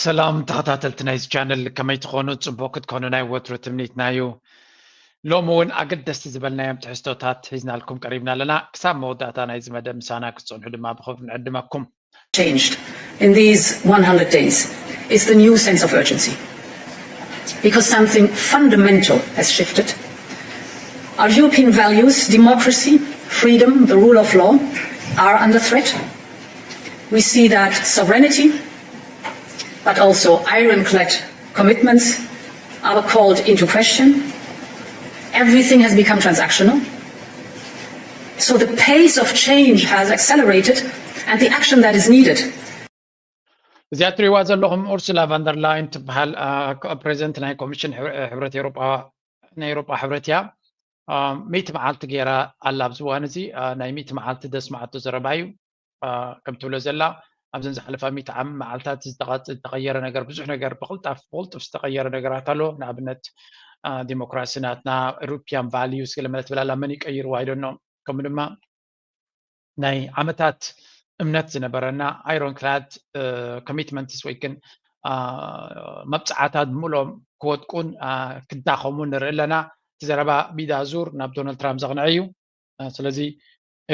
ሰላም ተኸታተልቲ ናይዚ ቻነል፣ ከመይ ትኾኑ? ጽቡቕ ክትኮኑ ናይ ወትሩ ትምኒትና እዩ። ሎሚ እውን ኣገደስቲ ዝበልናዮም ትሕዝቶታት ሒዝናልኩም ቀሪብና ኣለና። ክሳብ መወዳእታ ናይዚ መደብ ምሳና ክትጸንሑ ድማ ብኽብሪ ንዕድመኩም። Changed in these one hundred days is the new sense of urgency, because something fundamental has shifted. Our European values, democracy, freedom, the rule of law, are under threat. We see that sovereignty, but also ironclad commitments, are called into question. Everything has become transactional. So the pace of change has accelerated, and the action that is needed. እዚኣ ትሪእዋ ዘለኹም ኡርሱላ ቫንደርላይን ትበሃል፣ ፕሬዚደንት ናይ ኮሚሽን ሕብረት ኤሮጳ፣ ናይ ኤሮጳ ሕብረት እያ። ሚእቲ መዓልቲ ገይራ ኣላ። ኣብዚ እዋን እዚ ናይ ሚእቲ መዓልቲ ዘስማዓቶ ዘረባ እዩ። ከም ትብሎ ዘላ፣ ኣብዘን ዝሓለፋ ሚእቲ ዓም መዓልታት ዝተቐየረ ነገር፣ ብዙሕ ነገር ብቕልጣፍ ብቕልጡፍ ዝተቐየረ ነገራት ኣሎ። ንኣብነት ዲሞክራሲ ናትና፣ ሩፒያን ቫሊዩስ ገለ መለ ትብል ኣላ። መን ይቀይርዋ? I don't know። ከምኡ ድማ ናይ ዓመታት እምነት ዝነበረና ኣይሮን ክላድ ኮሚትመንትስ ወይ ግን መብፅዓታት ብምሎም ክወድቁን ክዳኸሙ ንርኢ ኣለና። እቲ ዘረባ ቢዳ ዙር ናብ ዶናልድ ትራምፕ ዘቕንዐ እዩ። ስለዚ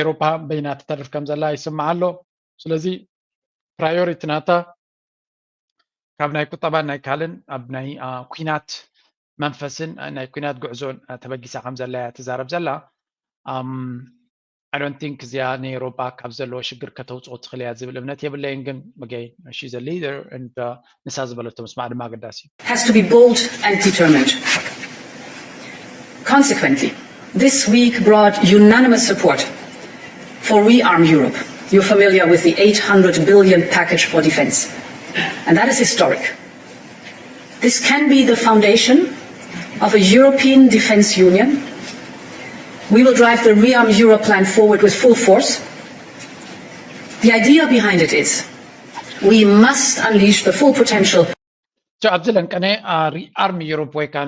ኤሮፓ በይና ትተርፍ ከም ዘላ ይስማዕ ኣሎ። ስለዚ ፕራዮሪቲ ናታ ካብ ናይ ቁጠባን ናይ ካልእን ኣብ ናይ ኩናት መንፈስን ናይ ኩናት ጉዕዞን ተበጊሳ ከም ዘላ እያ ትዛረብ ዘላ። I don't think እዚኣ ንኤሮፓ ካብ ዘለዎ ሽግር ከተውፅኦ ትኽእል እያ ዝብል እምነት የብለይን። ግን again, she's a leader and ንሳ ዝበለቶ ምስማዕ ድማ ኣገዳሲ እዩ። Has to be bold and determined. Consequently, this week brought unanimous support for Rearm Europe. You're familiar with the eight hundred billion package for defense, and that is historic. This can be the foundation of a European defense union. We will drive the Rearm Europe plan forward with full force. The idea behind it is we must unleash the full potential. ኣብዚ ለንቀነ ሪኣርም ዩሮፕ ወይ ከዓ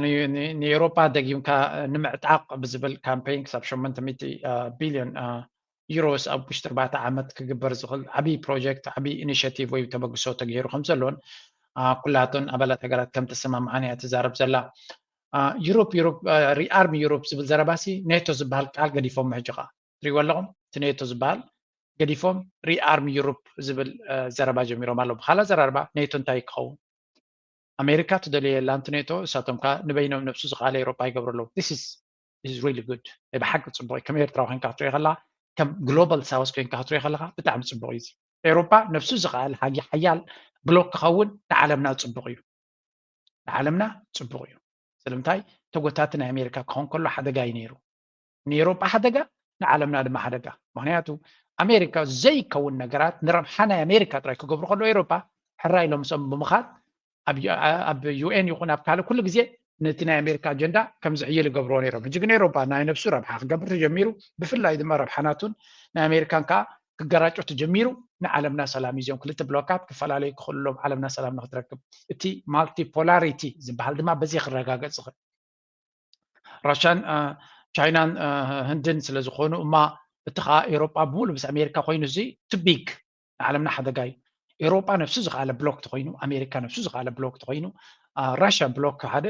ንኤሮፓ ደጊምካ ንምዕጣቕ ብዝብል ካምፔይን ክሳብ ሸሞንተ ሚእቲ ቢልዮን ዩሮስ ኣብ ውሽጢ ኣርባዕተ ዓመት ክግበር ዝኽእል ዓብዪ ፕሮጀክት፣ ዓብዪ ኢኒሽቲቭ ወይ ተበግሶ ተገይሩ ከም ዘሎን ኩላተን ኣባላት ሃገራት ከም ተሰማምዓን እያ ትዛረብ ዘላ። ዩሮፕ ዩሮፕ ሪኣርም ዩሮፕ ዝብል ዘረባሲ ኔቶ ዝበሃል ቃል ገዲፎም ሕጂ ኸዓ ትሪእዎ ኣለኹም። እቲ ኔቶ ዝበሃል ገዲፎም ሪኣርም ዩሮፕ ዝብል ዘረባ ጀሚሮም ኣለዉ። ብኻልእ ኣዘራርባ ኔቶ እንታይ ክኸውን? ኣሜሪካ ትደልዮ የላን ኔቶ፣ እሳቶም ከኣ ንበይኖም ነብሱ ዝኸኣለ ኤውሮጳ ይገብሩ ኣለዉ። This is is really good። ናይ ብሓቂ ጽቡቕ እዩ። ከም ኤርትራዊ ኮይንካ ክትሪኦ ከለኻ፣ ከም ግሎባል ሳውስ ኮይንካ ክትሪኦ ከለኻ ብጣዕሚ ጽቡቕ እዩ። ኤውሮጳ ነብሱ ዝኸኣለ ሃጊ ሓያል ብሎክ ክኸውን ንዓለምና ጽቡቕ እዩ። ንዓለምና ጽቡቕ እዩ። ስለምንታይ ተጎታቲ ናይ ኣሜሪካ ክኸውን ከሎ ሓደጋ እዩ ነይሩ። ንኤውሮጳ ሓደጋ፣ ንዓለምና ድማ ሓደጋ። ምኽንያቱ ኣሜሪካ ዘይከውን ነገራት ንረብሓ ናይ ኣሜሪካ ጥራይ ክገብሩ ከሎ ኤውሮጳ ሕራይ ኢሎም ምስኦም ብምኻድ ኣብ ዩኤን ይኹን ኣብ ካልእ ኩሉ ግዜ ነቲ ናይ ኣሜሪካ ኣጀንዳ ከም ዝሕይል ይገብርዎ ነይሮም። ሕጂ ግን ኤውሮጳ ናይ ነብሱ ረብሓ ክገብር ተጀሚሩ፣ ብፍላይ ድማ ረብሓ ናቱን ናይ ኣሜሪካን ከዓ ክገራጮ ተጀሚሩ። ንዓለምና ሰላም እዩ። እዚኦም ክልተ ብሎካት ክፈላለዩ ክኽእሉ ኣለዎም ዓለምና ሰላም ንክትረክብ። እቲ ማልቲፖላሪቲ ዝበሃል ድማ በዚ ክረጋገጽ ይኽእል። ራሻን ቻይናን ህንድን ስለ ዝኾኑ እማ እቲ ከዓ ኤውሮጳ ብምሉእ ምስ ኣሜሪካ ኮይኑ እዚ too big ንዓለምና ሓደጋ እዩ። ኤውሮጳ ነብሱ ዝኸኣለ ብሎክ ተኮይኑ፣ ኣሜሪካ ነብሱ ዝኸኣለ ብሎክ ተኮይኑ፣ ራሽያ ብሎክ ሓደ፣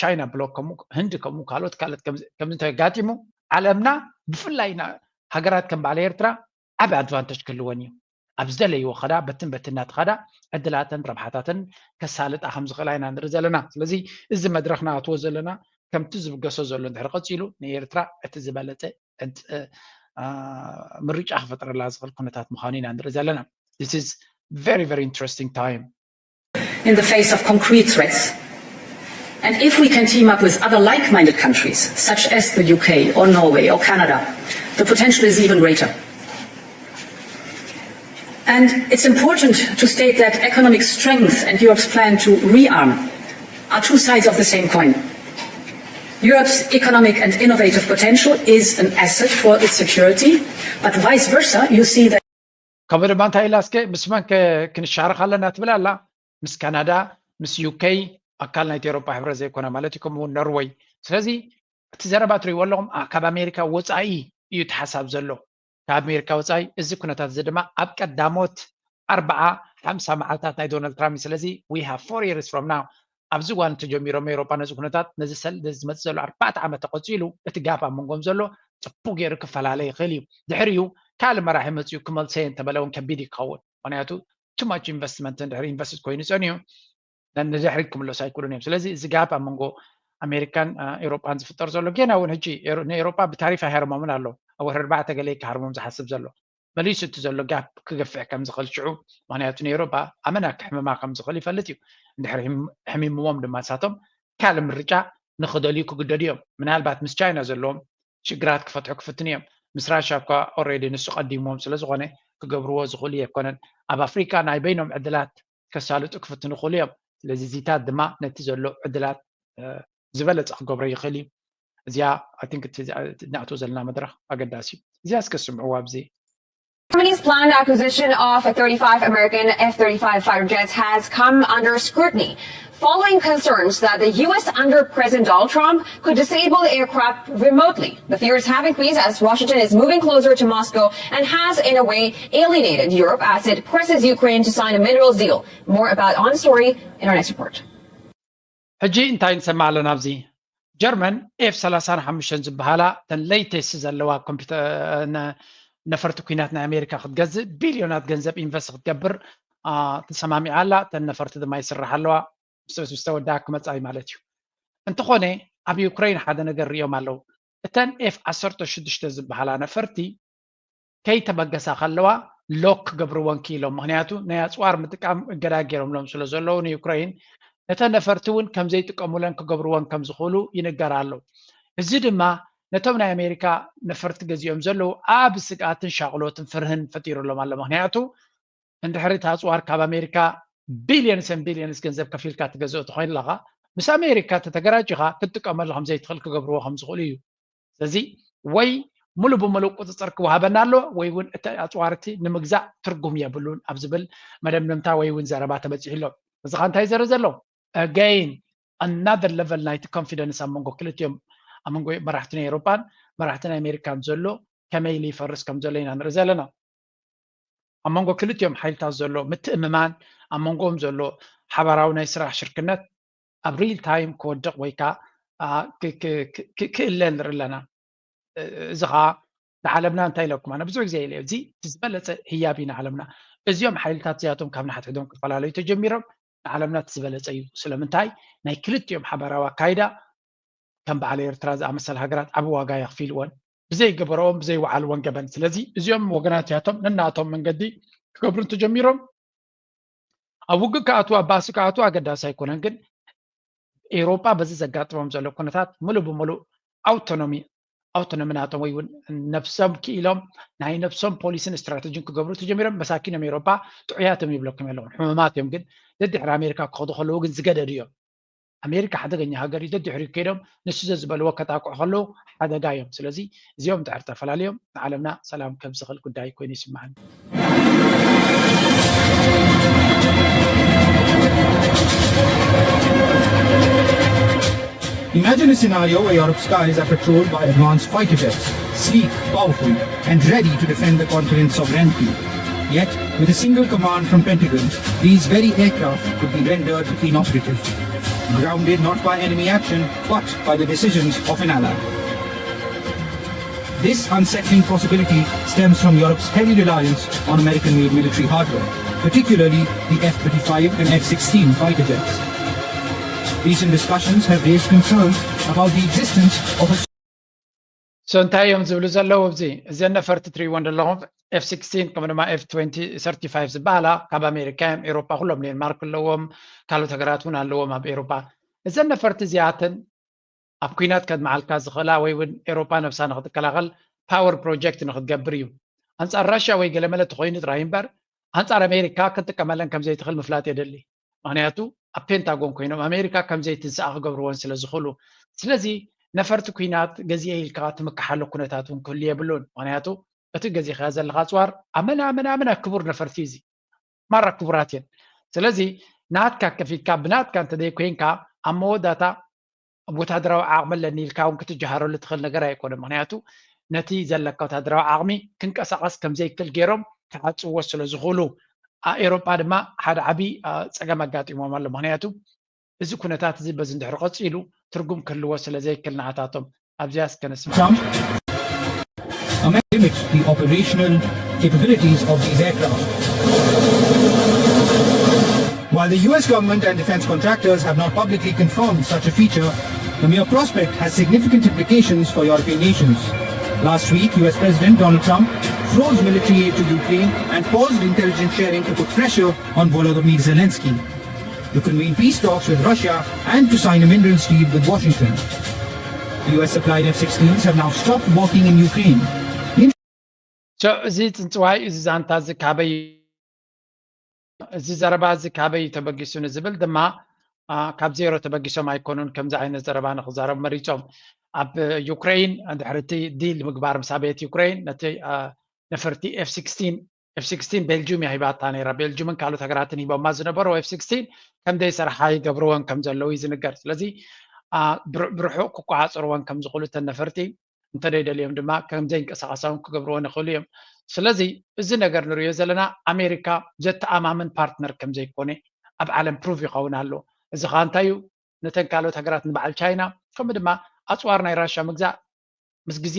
ቻይና ብሎክ ከምኡ፣ ህንዲ ከምኡ፣ ካልኦት ካልኦት ከምዚ ተጋጢሙ ዓለምና ብፍላይ ሃገራት ከም በዓል ኤርትራ ዓቢ ኣድቫንተጅ ክህልወን እዩ። ኣብ ዝደለይዎ ከዳ በትን በትን እናተኸዳ ዕድላተን ረብሓታተን ከሳልጣ ከም ዝኽእላ ኢና ንርኢ ዘለና። ስለዚ እዚ መድረኽ ንኣትዎ ዘለና ከምቲ ዝብገሶ ዘሎ እንድሕር ቀፂሉ ንኤርትራ እቲ ዝበለፀ ምርጫ ክፈጥረላ ዝኽእል ኩነታት ምዃኑ ኢና ንርኢ ዘለና። This is very, very interesting time. In the face of concrete threats, and if we can team up with other like-minded countries, such as the U K or Norway or Canada, the potential is even greater. And it's important to state that economic strength and Europe's plan to rearm are two sides of the same coin. Europe's economic and innovative potential is an asset for its security, but vice versa, you see that ከምኡ ድማ እንታይ ኢላ እስከ ምስ መን ክንሻረኽ ኣለና ትብል ኣላ? ምስ ካናዳ፣ ምስ ዩኬ፣ ኣካል ናይቲ ኤውሮጳ ሕብረት ዘይኮነ ማለት እዩ። ከምኡ እውን ኖርወይ። ስለዚ እቲ ዘረባ ትሪእዎ ኣለኹም፣ ካብ ኣሜሪካ ወፃኢ እዩ እቲ ሓሳብ ዘሎ። ካብ ኣሜሪካ ወፃኢ። እዚ ኩነታት እዚ ድማ ኣብ ቀዳሞት ኣርባዓ ሓምሳ መዓልታት ናይ ዶናልድ ትራምፕ። ስለዚ we have four years from now ኣብዚ እዋን ተጀሚሮም ኤውሮጳ ነዚ ኩነታት ነዚ ዝመፅእ ዘሎ ኣርባዕተ ዓመት ተቐፂሉ እቲ ጋፕ ኣብ መንጎም ዘሎ ፅቡቅ ገይሩ ክፈላለ ይኽእል እዩ። ድሕሪኡ ካልእ መራሒ መፅኡ ክመልሰ እንተበለ እውን ከቢድ እዩ ክኸውን። ምክንያቱ too much investment ድሕሪ ኢንቨስት ኮይኑ ፀኒሑ ንድሕሪት ክምለሱ ኣይክእሉን እዮም። ስለዚ እዚ ጋፕ ኣብ መንጎ ኣሜሪካን ኤውሮጳን ዝፍጠር ዘሎ ጌና እውን ሕጂ ንኤውሮጳ ብታሪፍ ኣይሃርሞምን ኣሎ። ኣብ ወርሒ ኣርባዕተ ገለ ክሃርሞም ዝሓስብ ዘሎ መሊሱ እቲ ዘሎ ጋፕ ክገፍሕ ከም ዝኽእል ሽዑ። ምክንያቱ ንኤውሮጳ ኣመና ክሕምማ ከም ዝኽእል ይፈልጥ እዩ። እንድሕር ሕሚምዎም ድማ ንሳቶም ካልእ ምርጫ ንኽደልዩ ክግደዱ እዮም። ምናልባት ምስ ቻይና ዘለዎም ሽግራት ክፈትሑ ክፍትን እዮም። ምስ ራሻ እኳ ኦሬዲ ንሱ ቀዲምዎም ስለ ዝኾነ ክገብርዎ ዝኽእሉ የኮነን። ኣብ ኣፍሪካ ናይ በይኖም ዕድላት ከሳልጡ ክፍትኑ ይኽእሉ እዮም። ስለዚ እዚታት ድማ ነቲ ዘሎ ዕድላት ዝበለፀ ክገብሮ ይኽእል እዩ። እዚኣ ንኣቶ ዘለና መድረክ ኣገዳሲ እዩ። እዚኣ እስከ ስምዕዋ ኣብዚ Germany's planned acquisition of thirty-five American F thirty-five fighter jets has come under scrutiny following concerns that the U S under President Donald Trump could disable aircraft remotely. The fears have increased as Washington is moving closer to Moscow and has, in a way, alienated Europe as it presses Ukraine to sign a minerals deal. More about on story in our next report. ሕጂ እንታይ ንሰምዕ ኣለና ኣብዚ ጀርመን ኤፍ ሰላሳን ሓሙሽተን ዝበሃላ ተን ሌይተስት ዘለዋ ነፈርቲ ኩናት ናይ ኣሜሪካ ክትገዝእ ቢልዮናት ገንዘብ ኢንቨስት ክትገብር ተሰማሚዓ ኣላ። ተን ነፈርቲ ድማ ይስራሕ ኣለዋ። ምስ ተወዳ ክመፃ እዩ ማለት እዩ። እንተኾነ ኣብ ዩክሬን ሓደ ነገር ሪኦም ኣለዉ። እተን ኤፍ ዓሰርተ ሽዱሽተ ዝበሃላ ነፈርቲ ከይተበገሳ ከለዋ ሎክ ክገብርወን ክኢሎም። ምክንያቱ ናይ ኣፅዋር ምጥቃም እገዳ ገይሮምሎም ስለ ዘለዉ ንዩክሬን ነተን ነፈርቲ እውን ከምዘይጥቀሙለን ክገብርወን ከም ዝኽእሉ ይንገር ኣሎ። እዚ ድማ ነቶም ናይ ኣሜሪካ ነፈርቲ ገዚኦም ዘለዉ ኣብ ስግኣትን ሻቕሎትን ፍርህን ፈጢሩሎም ኣሎ። ምክንያቱ እንድሕሪ እቲ ኣፅዋር ካብ ኣሜሪካ ቢልዮንስ ን ቢልዮንስ ገንዘብ ከፊልካ ትገዝኦ ተኮይንለካ ምስ ኣሜሪካ ተተገራጂኻ ክትጥቀመሉ ከምዘይትኽእል ክገብርዎ ከም ዝኽእሉ እዩ። ስለዚ ወይ ሙሉእ ብሙሉእ ቁፅፅር ክወሃበና ኣለዎ ወይ እውን እቲ ኣፅዋርቲ ንምግዛእ ትርጉም የብሉን ኣብ ዝብል መደምደምታ ወይ እውን ዘረባ ተበፂሑ ኣሎ። እዚ ኸ እንታይ ዘርኢ ዘሎ? Again another level ናይቲ ኮንፊደንስ ኣብ መንጎ ክልቲኦም ኣብ መንጎ መራሕቲ ናይ ኤውሮጳን መራሕቲ ናይ ኣሜሪካን ዘሎ ከመይ ኢሉ ይፈርስ ከም ዘሎ ኢና ንርኢ ዘለና። ኣብ መንጎ ክልቲኦም ሓይልታት ዘሎ ምትእምማን ኣብ መንጎኦም ዘሎ ሓባራዊ ናይ ስራሕ ሽርክነት ኣብ ሪል ታይም ክወድቕ ወይ ከዓ ክእለ ንርኢ ኣለና። እዚ ከዓ ንዓለምና እንታይ ኢለኩም ኣነ ብዙሕ ግዜ ኢለ እዚ ዝበለፀ ህያብ እዩ ንዓለምና። እዚኦም ሓይልታት እዚኣቶም ካብ ንሓትሕዶም ክፈላለዩ ተጀሚሮም ንዓለምና እቲ ዝበለፀ እዩ። ስለምንታይ ናይ ክልቲኦም ሓባራዊ ኣካይዳ ከም በዓል ኤርትራ ዝኣመሰለ ሃገራት ዓቢ ዋጋ የኽፊልወን ብዘይገበረኦም ብዘይወዓልወን ገበን። ስለዚ እዚኦም ወገናት እዚኣቶም ነናቶም መንገዲ ክገብሩ እንተጀሚሮም ኣብ ውግእ ክኣትዉ ኣብ ባእሲ ክኣትዉ ኣገዳሲ ኣይኮነን። ግን ኤውሮጳ በዚ ዘጋጥሞም ዘሎ ኩነታት ሙሉእ ብሙሉእ ኣውቶኖሚ ኣውቶኖሚ ናቶም ወይ እውን ነብሶም ክኢሎም ናይ ነብሶም ፖሊስን ስትራተጂን ክገብሩ ተጀሚሮም። መሳኪኖም ኤውሮጳ ጥዑያት እዮም ይብለኩም ኣለኹ፣ ሕሙማት እዮም። ግን ደድሕሪ ኣሜሪካ ክኸዱ ከለዉ ግን ዝገደዱ እዮም። ኣሜሪካ ሓደገኛ ሃገር እዩ። ደድሕሪ ከይዶም ንሱ ዘዝበልዎ ከጣቅዑ ከለዉ ሓደጋ እዮም። ስለዚ እዚኦም ድሕር ተፈላለዮም ንዓለምና ሰላም ከም ዝኽእል ጉዳይ ኮይኑ ይስምዓኒ። Imagine a scenario where Europe's skies are patrolled by advanced fighter jets, sleek, powerful, and ready to defend the continent's sovereignty. Yet, with a single command from Pentagon, these very aircraft could be rendered inoperative, grounded not by enemy action, but by the decisions of an ally. This unsettling possibility stems from Europe's heavy reliance on American-made military hardware, particularly the F thirty-five and F sixteen fighter jets. Recent discussions have raised concerns about the existence of a so እንታይ እዮም ዝብሉ ዘለዉ ኣብዚ እዘን ነፈርቲ ትሪእወን ዘለኹም ኤፍ ሲክስቲን ከምኡ ድማ ኤፍ ትወንቲ ሰርቲፋይቭ ዝበሃላ ካብ ኣሜሪካ እዮም። ኤውሮጳ ኩሎም ዴንማርክ ኣለዎም፣ ካልኦት ሃገራት እውን ኣለዎም ኣብ ኤውሮጳ። እዘን ነፈርቲ እዚኣተን ኣብ ኲናት ከድምዓልካ ዝኽእላ ወይ እውን ኤውሮጳ ነብሳ ንክትከላኸል ፓወር ፕሮጀክት ንክትገብር እዩ። ኣንጻር ራሽያ ወይ ገለመለ ተኾይኑ ጥራይ እምበር ኣንጻር ኣሜሪካ ክትጥቀመለን ከም ዘይትኽእል ምፍላጥ የደሊ። ምክንያቱ ኣብ ፔንታጎን ኮይኖም ኣሜሪካ ከም ዘይትንስኣ ክገብርወን ስለ ዝኽእሉ። ስለዚ ነፈርቲ ኲናት ገዚኤ ኢልካ ትምክሓሉ ኩነታት እውን ክህሉ የብሉን። ምክንያቱ እቲ ገዚእኻዮ ዘለኻ ኣፅዋር ኣመና ኣመና ኣመና ክቡር ነፈርቲ እዩ። እዚ ማራ ክቡራት እየን። ስለዚ ናትካ ከፊትካ ብናትካ እንተዘይኮይንካ ኣብ መወዳእታ ወታደራዊ ዓቕሚ ኣለኒ ኢልካ እውን ክትጀሃረሉ ትኽእል ነገር ኣይኮነን። ምክንያቱ ነቲ ዘለካ ወታደራዊ ዓቕሚ ክንቀሳቐስ ከም ዘይክእል ገይሮም ክዓፅዎ ስለ ዝኽእሉ ኣብ ኤሮጳ ድማ ሓደ ዓብዪ ጸገም ኣጋጢሞም ኣሎ። ምክንያቱ እዚ ኩነታት እዚ በዚ እንድሕር ቀፂሉ ትርጉም ክህልዎ ስለ ዘይክእል ንዓታቶም ኣብዚኣ እስከ ንስማ። Trump, amend limit the operational capabilities of these aircraft. While the U S government and defense contractors have not publicly confirmed such a feature, the mere prospect has significant implications for European nations. Last week, U S President Donald Trump froze military aid to Ukraine and paused intelligence sharing to put pressure on Volodymyr Zelensky to convene peace talks with Russia and to sign a minerals deal with Washington. U S supplied F sixteens have now stopped working in Ukraine. So እዚ ፅንፅዋይ እዚ ዛንታ እዚ ካበይ እዚ ዘረባ እዚ ካበይ ተበጊሱ ንዝብል ድማ ካብ ዜሮ ተበጊሶም ኣይኮኑን ከምዚ ዓይነት ዘረባ ንክዛረቡ መሪፆም። ኣብ ዩክሬን ድሕሪ እቲ ዲል ምግባር ምስ ኣበየት ዩክሬን ነቲ ነፈርቲ ኤፍ ሲክስቲን ኤፍ ሲክስቲን ቤልጅም እያ ሂባታ ነይራ። ቤልጅምን ካልኦት ሃገራትን ሂቦማ ዝነበሩ ኤፍ ሲክስቲን ከም ዘይሰርሓ ይገብርወን ከም ዘለዉ እዩ ዝንገር። ስለዚ ብርሑቕ ክቆፃፀርወን ከም ዝኽእሉ እተን ነፈርቲ እንተደይደልዮም ድማ ከም ዘይንቀሳቐሳ እውን ክገብርወን ይኽእሉ እዮም። ስለዚ እዚ ነገር ንሪኦ ዘለና ኣሜሪካ ዘተኣማምን ፓርትነር ከም ዘይኮነ ኣብ ዓለም ፕሩቭ ይኸውን ኣሎ። እዚ ከዓ እንታይ እዩ? ነተን ካልኦት ሃገራት ንበዓል ቻይና ከምኡ ድማ ኣፅዋር ናይ ራሻ ምግዛእ ምስ ግዜ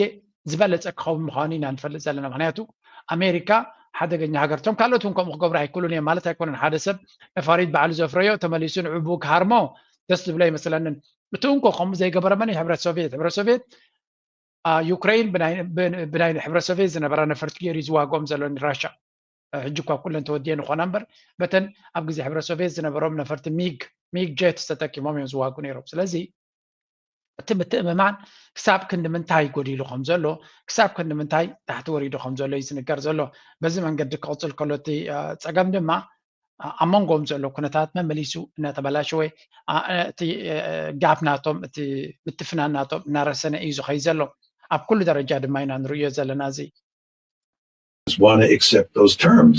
ዝበለፀ ክኸውን ምዃኑ ኢና ንፈልጥ ዘለና። ምክንያቱ ኣሜሪካ ሓደገኛ ሃገር፣ እቶም ካልኦት እውን ከምኡ ክገብሩ ኣይክእሉን እዮም ማለት ኣይኮነን። ሓደ ሰብ ነፋሪት ባዕሉ ዘፍረዮ ተመሊሱ ንዕቡ ክሃርሞ ደስ ዝብሎ ኣይመስለንን። እቲ እንኮ ከምኡ ዘይገበረ መን እዩ? ሕብረት ሶቪየት። ሕብረት ሶቪየት ዩክሬን ብናይ ሕብረት ሶቪየት ዝነበራ ነፈርቲ ገይሩ ዝዋግኦም ዘሎ ንራሻ። ሕጂ እኳ ኩለን ተወዲኤን ይኾና እምበር በተን ኣብ ግዜ ሕብረት ሶቪየት ዝነበሮም ነፈርቲ ሚግ ሚግ ጀት ተጠቂሞም እዮም ዝዋጉ ነይሮም። ስለዚ እቲ ምትእምማን ክሳብ ክንዲ ምንታይ ጎዲሉ ከም ዘሎ ክሳብ ክንዲ ምንታይ ታሕቲ ወሪዱ ከም ዘሎ እዩ ዝንገር ዘሎ። በዚ መንገዲ ክቕፅል ከሎ እቲ ፀገም ድማ ኣብ መንጎኦም ዘሎ ኩነታት መመሊሱ እናተበላሸወ እቲ ጋፕ ናቶም እቲ ምትፍናን ናቶም እናረሰነ እዩ ዝኸይ ዘሎ። ኣብ ኩሉ ደረጃ ድማ ኢና ንርእዮ ዘለና እዚ want to accept those terms.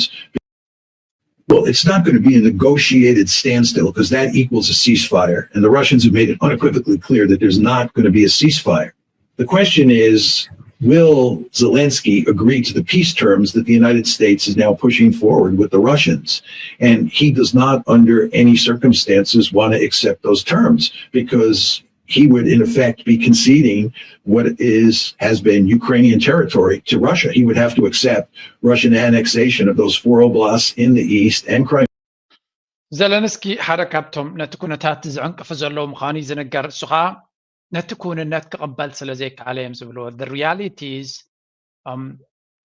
Well, it's not going to be a negotiated standstill because that equals a ceasefire. And the Russians have made it unequivocally clear that there's not going to be a ceasefire. The question is, will Zelensky agree to the peace terms that the United States is now pushing forward with the Russians? And he does not, under any circumstances, want to accept those terms because he would, in effect, be conceding what is has been Ukrainian territory to Russia. He would have to accept Russian annexation of those four oblasts in the east and Crimea. ዘለንስኪ ሓደ ካብቶም ነቲ ኩነታት ዝዕንቅፉ ዘለዉ ምዃኑ እዩ ዝንገር። እሱ ከዓ ነቲ ክውንነት ክቕበል ስለ ዘይከኣለ እዮም ዝብልዎ። The reality is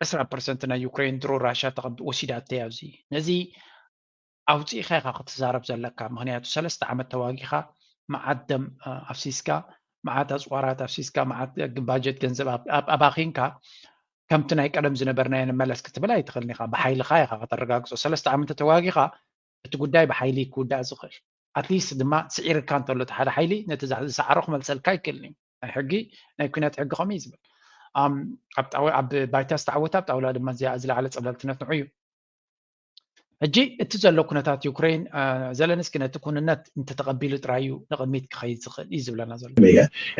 ዕስራ ፐርሰንት ናይ ዩክሬን ድሮ ራሻ ወሲዳቶ እያ። ኣብዚ ነዚ ኣውፂእኻ ኢኻ ክትዛረብ ዘለካ። ምክንያቱ ሰለስተ ዓመት ተዋጊኻ መዓት ደም ኣፍሲስካ፣ መዓት ኣፅዋራት ኣፍሲስካ፣ መዓት ባጀት ገንዘብ ኣባኺንካ ከምቲ ናይ ቀደም ዝነበርናዮ ንመለስ ክትብል ኣይትኽእልን ኢኻ። ብሓይልኻ ኢኻ ከተረጋግፆ። ሰለስተ ዓመት ተዋጊኻ እቲ ጉዳይ ብሓይሊ ክውዳእ ዝኽእል ኣትሊስት ድማ ስዒርካ እንተሎ እቲ ሓደ ሓይሊ ነቲ ዝሰዓሮ ክመልሰልካ ኣይክእልን እዩ። ናይ ሕጊ ናይ ኩናት ሕጊ ከምኡ እዩ ዝብል። ኣብ ባይታ ዝተዓወተ ኣብ ጣውላ ድማ እዚኣ ዝለዓለ ፀብለልትነት ንዑ እዩ። ሕጂ እቲ ዘሎ ኩነታት ዩክሬን ዘለንስኪ ነቲ ኩንነት እንተተቐቢሉ ጥራይ እዩ ንቕድሚት ክኸይድ ዝኽእል እዩ ዝብለና ዘሎ።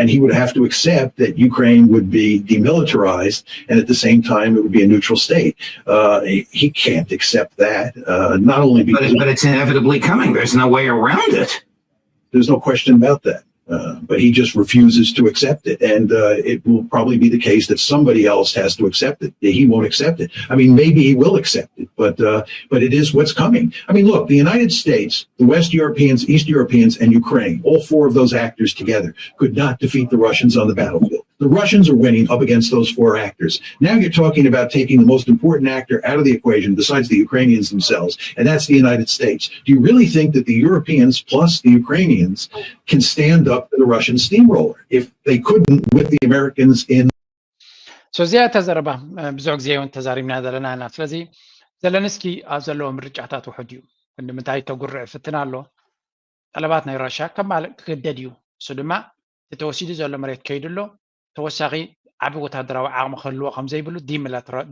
And he would have to accept that Ukraine would be demilitarized and at the same time it would be a neutral state. Uh, he can't accept that. Uh, not only because but, but it's inevitably coming. There's no way around it. There's no question about that. Uh, but he just refuses to accept it, and uh, it will probably be the case that somebody else has to accept it. He won't accept it. I mean, maybe he will accept it, but uh, but it is what's coming. I mean, look, the United States, the West Europeans, East Europeans, and Ukraine, all four of those actors together, could not defeat the Russians on the battlefield. The Russians are winning up against those four actors. Now you're talking about taking the most important actor out of the equation besides the Ukrainians themselves, and that's the United States. Do you really think that the Europeans plus the Ukrainians can stand up to the Russian steamroller if they couldn't with the Americans in So እዚኣ ተዘረባ ብዙሕ ግዜ እውን ተዛሪብና ዘለና ኢና። ስለዚ ዘለንስኪ ኣብ ዘለዎ ምርጫታት ውሑድ እዩ። ክንዲ ምንታይ ከጉርዕ ይፍትን ኣሎ። ጠለባት ናይ ራሽያ ከማልእ ክግደድ እዩ። እሱ ድማ እቲ ተወሲዱ ዘሎ መሬት ከይዱ ኣሎ። ተወሳኺ ዓቢ ወታደራዊ ዓቕሚ ክህልዎ ከም ዘይብሉ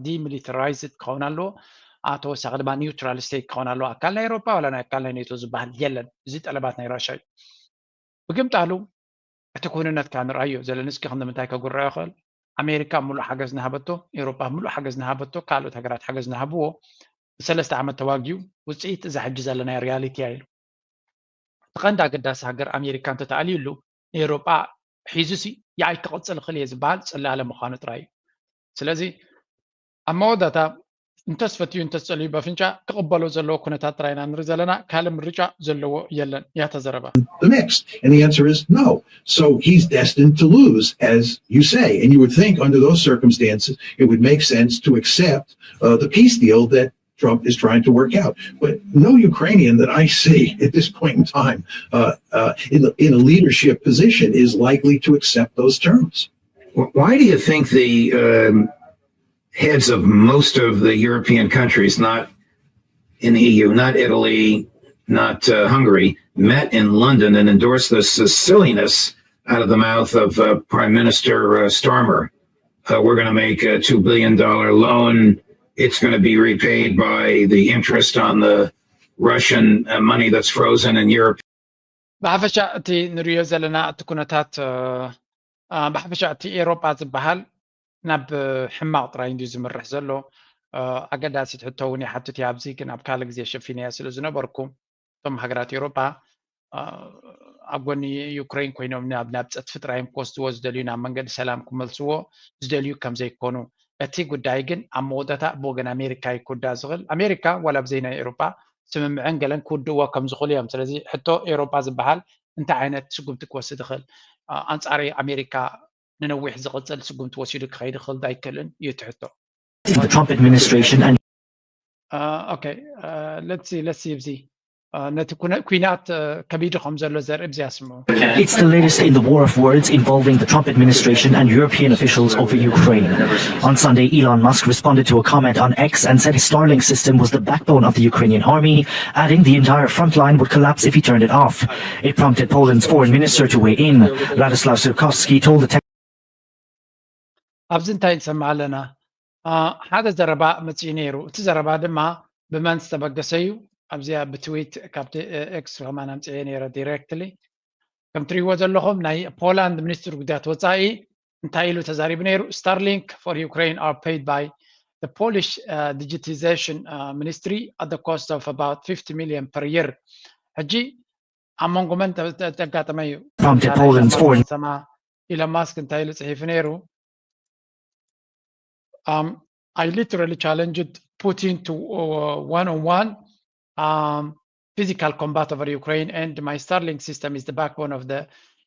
ዲሚሊተራይዝድ ክኸውን ኣለዎ። ተወሳኺ ድማ ኒውትራል ስቴት ክኸውን ኣለዎ። ኣካል ናይ ኤሮፓ ዋላ ናይ ኣካል ናይ ኔቶ ዝበሃል የለን። እዚ ጠለባት ናይ ራሽያ እዩ። ብግምጣሉ እቲ ክውንነት ከዓ ንርኣዮ። ዘለንስኪ ክንዲ ምንታይ ከጉርዕ ይኽእል? ኣሜሪካ ሙሉእ ሓገዝ ንሃበቶ፣ ኤሮፓ ሙሉእ ሓገዝ ንሃበቶ፣ ካልኦት ሃገራት ሓገዝ ንሃብዎ ሰለስተ ዓመት ተዋጊኡ ውፅኢት እዛ ሕጂ ዘለናዮ ሪያሊቲ እያ ኢሉ። እቲ ቀንዲ ኣገዳሲ ሃገር ኣሜሪካ እንተተኣልዩሉ ንኤውሮጳ ሒዙሲ የኣይ ክቕፅል እኽእል እየ ዝበሃል ፅላለ ምዃኑ ጥራይ እዩ። ስለዚ ኣብ መወዳእታ እንተስፈትዩ እንተስፀልዩ በፍንጫ ክቕበሎ ዘለዎ ኩነታት ጥራይ ኢና ንርኢ ዘለና። ካልእ ምርጫ ዘለዎ የለን እያ ተዘረባ። The mix? And the answer is no. So he's destined to lose, as you say. And you would think under those circumstances, it would make sense to accept uh, the peace deal that Trump is trying to work out. But no Ukrainian that I see at this point in time uh, uh, in, the, in a leadership position is likely to accept those terms. Why do you think the um, heads of most of the European countries, not in the E U, not Italy, not uh, Hungary, met in London and endorsed this, this silliness out of the mouth of uh, Prime Minister uh, Starmer? Uh, we're going to make a two billion dollar loan. It's going to be repaid by the interest on the Russian uh, money that's frozen in Europe. ብሓፈሻ እቲ ንሪኦ ዘለና እቲ ኩነታት ብሓፈሻ እቲ ኤሮጳ ዝበሃል ናብ ሕማቕ ጥራይ እንድዩ ዝምርሕ ዘሎ። ኣገዳሲት ሕቶ እውን ይሓትት እያ ኣብዚ፣ ግን ኣብ ካልእ ግዜ ሸፊነያ ስለ ዝነበርኩ እቶም ሃገራት ኤሮጳ ኣብ ጎኒ ዩክሬን ኮይኖም ናብ ናብ ጸድፊ ጥራይ እዮም ክወስድዎ ዝደልዩ፣ ናብ መንገዲ ሰላም ክመልስዎ ዝደልዩ ከም ዘይኮኑ፣ እቲ ጉዳይ ግን ኣብ መወዳእታ ብወገን ኣሜሪካ እዩ ክውዳእ ዝኽእል። ኣሜሪካ ዋላ ብዘይ ናይ ኤሮጳ ስምምዕን ገለን ክውድእዎ ከም ዝኽእሉ እዮም። ስለዚ ሕቶ ኤሮጳ ዝበሃል እንታይ ዓይነት ስጉምቲ ክወስድ ይኽእል? ኣንጻር ኣሜሪካ ንነዊሕ ዝቕጽል ስጉምቲ ወሲዱ ክኸይድ ይኽእል ዶ ኣይክእልን እዩ እቲ ሕቶ። The Trump administration and ኦኬ፣ let's see፣ let's see፣ እዚ ነቲ ኩነ- ኲናት ከቢዱ ከም ዘሎ ዘርኢ ብዚ ኣስምዑ። It's the latest in the war of words involving the Trump administration and European officials over Ukraine. On Sunday, Elon Musk responded to a comment on X and said his Starlink system was the backbone of the Ukrainian army, adding the entire front line would collapse if he turned it off. It prompted Poland's foreign minister to weigh in. Radoslaw Sikorski told the tech ኣብዚ እንታይ ንሰምዕ ኣለና? ሓደ ዘረባ መፅኡ ነይሩ። እቲ ዘረባ ድማ ብመን ዝተበገሰ እዩ? ኣብዚኣ ብትዊት ካብቲ ኤክስ ከማን ኣምፅኤ ነይረ ዲሬክትሊ። ከም ትሪእዎ ዘለኹም ናይ ፖላንድ ሚኒስትር ጉዳያት ወፃኢ እንታይ ኢሉ ተዛሪቡ ነይሩ? Starlink for Ukraine are paid by the Polish uh, digitization uh, ministry at the cost of about fifty million per year። ሕጂ ኣብ መንጎ መን ተጋጠመ እዩ? Prompted Poland's foreign ሰማ ኢሎን ማስክ እንታይ ኢሉ ፅሒፉ ነይሩ? Um, I literally challenged Putin to uh, one-on-one um, physical combat over Ukraine, and my Starlink system is the backbone of the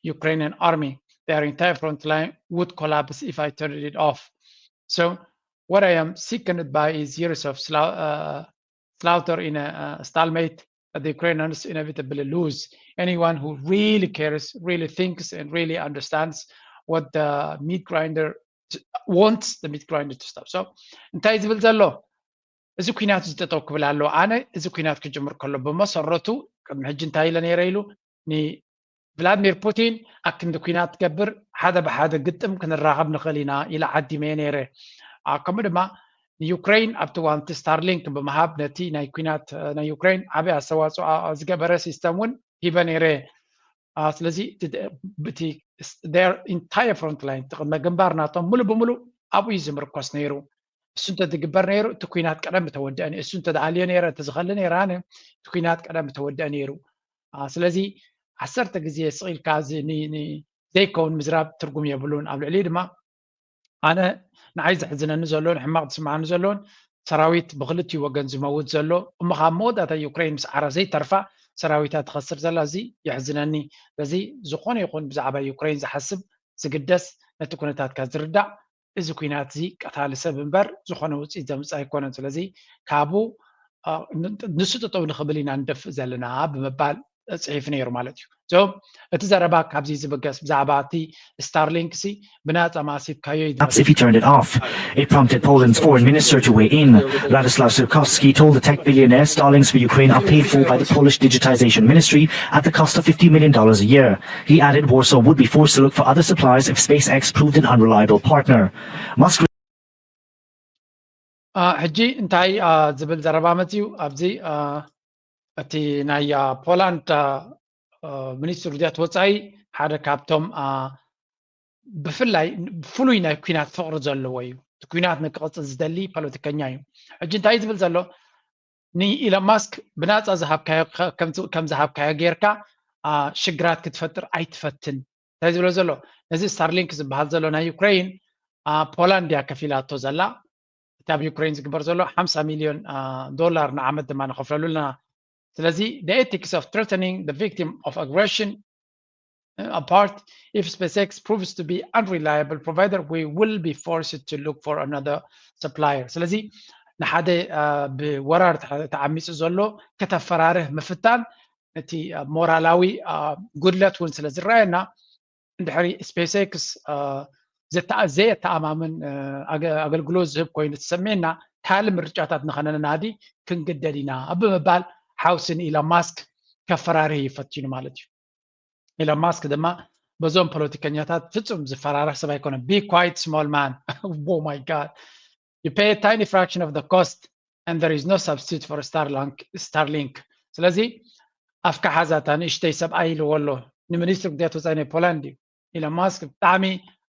Ukrainian army. Their entire front line would collapse if I turned it off. So what I am sickened by is years of sla- uh, slaughter in a, a stalemate that the Ukrainians inevitably lose. Anyone who really cares, really thinks, and really understands what the meat grinder t- wants the meat grinder to stop. So እንታይ ዝብል ዘሎ? እዚ ኩናት እዚ ጠጠው ክብል ኣለዎ። ኣነ እዚ ኩናት ክጅምር ከሎ ብመሰረቱ ቅድሚ ሕጂ እንታይ ኢለ ነይረ ኢሉ ንቭላድሚር ፑቲን ኣክንዲ ኩናት ትገብር ሓደ ብሓደ ግጥም ክንራኸብ ንኽእል ኢና ኢለ ዓዲመ ነይረ። ከምኡ ድማ ንዩክሬን ኣብቲ ዋንቲ ስታርሊንክ ብምሃብ ነቲ ናይ ኩናት ናይ ዩክሬን ዓብዪ ኣስተዋፅኦ ዝገበረ ሲስተም እውን ሂበ ነይረ። ስለዚ እቲ entire front line እቲ ቅድመ ግንባር ናቶም ሙሉ ብሙሉ ኣብኡ እዩ ዝምርኮስ ነይሩ። እሱ እንተ ዝግበር ነይሩ እቲ ኩናት ቀደም ተወደአ ነይሩ። እሱ እንተ ዝኣልዮ ነይረ እንተ ዝኸሊ ነይረ ኣነ እቲ ኩናት ቀደም ተወደአ ነይሩ። ስለዚ ዓሰርተ ግዜ ስቕ ኢልካ እዚ ዘይከውን ምዝራብ ትርጉም የብሉን። ኣብ ልዕሊ ድማ ኣነ ንዓይ ዘሕዝነኒ ዘሎን ሕማቕ ዝስምዓኒ ዘሎን ሰራዊት ብክልቲኡ ወገን ዝመውት ዘሎ እሞ ካብ መወዳእታ ዩክሬን ምስ ዓረ ዘይተርፋ ሰራዊታ ትኸስር ዘላ እዚ የሕዝነኒ። ስለዚ ዝኾነ ይኹን ብዛዕባ ዩክሬን ዝሓስብ ዝግደስ ነቲ ኩነታትካ ዝርዳእ እዚ ኩናት እዚ ቀታሊ ሰብ እምበር ዝኾነ ውፅኢት ዘምፅእ ኣይኮነን። ስለዚ ካብኡ ንሱ ጠጠው ንኽብል ኢና ንደፍእ ዘለና ብምባል ፅሒፉ ነይሩ ማለት እዩ። So እቲ ዘረባ ካብዚ ዝብገስ ብዛዕባ እቲ ስታርሊንክ ሲ ብናፃ ማሲብካዮ እዩ Perhaps if he turned it off. It prompted Poland's foreign minister to weigh in. Radoslaw Sikorski told the tech billionaire Starlinks for Ukraine are paid for by the Polish digitization ministry at the cost of fifty million dollars a year. He added Warsaw would be forced to look for other suppliers if SpaceX proved an unreliable partner. Musk ሕጂ እንታይ ዝብል ዘረባ መፅዩ ኣብዚ እቲ ናይ ፖላንድ ሚኒስትር ጉዳያት ወፃኢ ሓደ ካብቶም ብፍላይ ፍሉይ ናይ ኩናት ፍቕሪ ዘለዎ እዩ። እቲ ኩናት ንክቕፅል ዝደሊ ፖለቲከኛ እዩ። ሕጂ እንታይ ዝብል ዘሎ ንኢሎን ማስክ ብናፃ ዝሃብካዮ ከም ዝሃብካዮ ጌርካ ሽግራት ክትፈጥር ኣይትፈትን እንታይ ዝብሎ ዘሎ ነዚ ስታርሊንክ ዝበሃል ዘሎ ናይ ዩክሬን ፖላንድ እያ ከፊላቶ ዘላ እቲ ኣብ ዩክሬን ዝግበር ዘሎ ሓምሳ ሚልዮን ዶላር ንዓመት ድማ ንኸፍለሉ ኣለና ስለዚ the ethics of threatening the victim of aggression apart if SpaceX proves to be unreliable provider we will be forced to look for another supplier ስለዚ ንሓደ ብወራር ተዓሚፁ ዘሎ ከተፈራርህ ምፍታን እቲ ሞራላዊ ጉድለት እውን ስለ ዝረኣየና እንድሕሪ SpaceX ዘየተኣማምን ኣገልግሎት ዝህብ ኮይኑ ተሰሜና ካልእ ምርጫታት ንኸነናዲ ክንግደድ ኢና ብምባል ሓውሲ ንኢሎን ማስክ ከፈራርህ ይፈትኑ ማለት እዩ ኢሎን ማስክ ድማ በዞም ፖለቲከኛታት ፍጹም ዝፈራርህ ሰብ ኣይኮነ be quiet small man oh my god you pay a tiny fraction of the cost and there is no substitute for Starlink ስለዚ ኣፍካ ሓዛታ ንእሽተይ ሰብኣይ ኢልዎ ኣሎ ንሚኒስትሪ ጉዳያት ወፃኢ ናይ ፖላንድ እዩ ኢሎን ማስክ ብጣዕሚ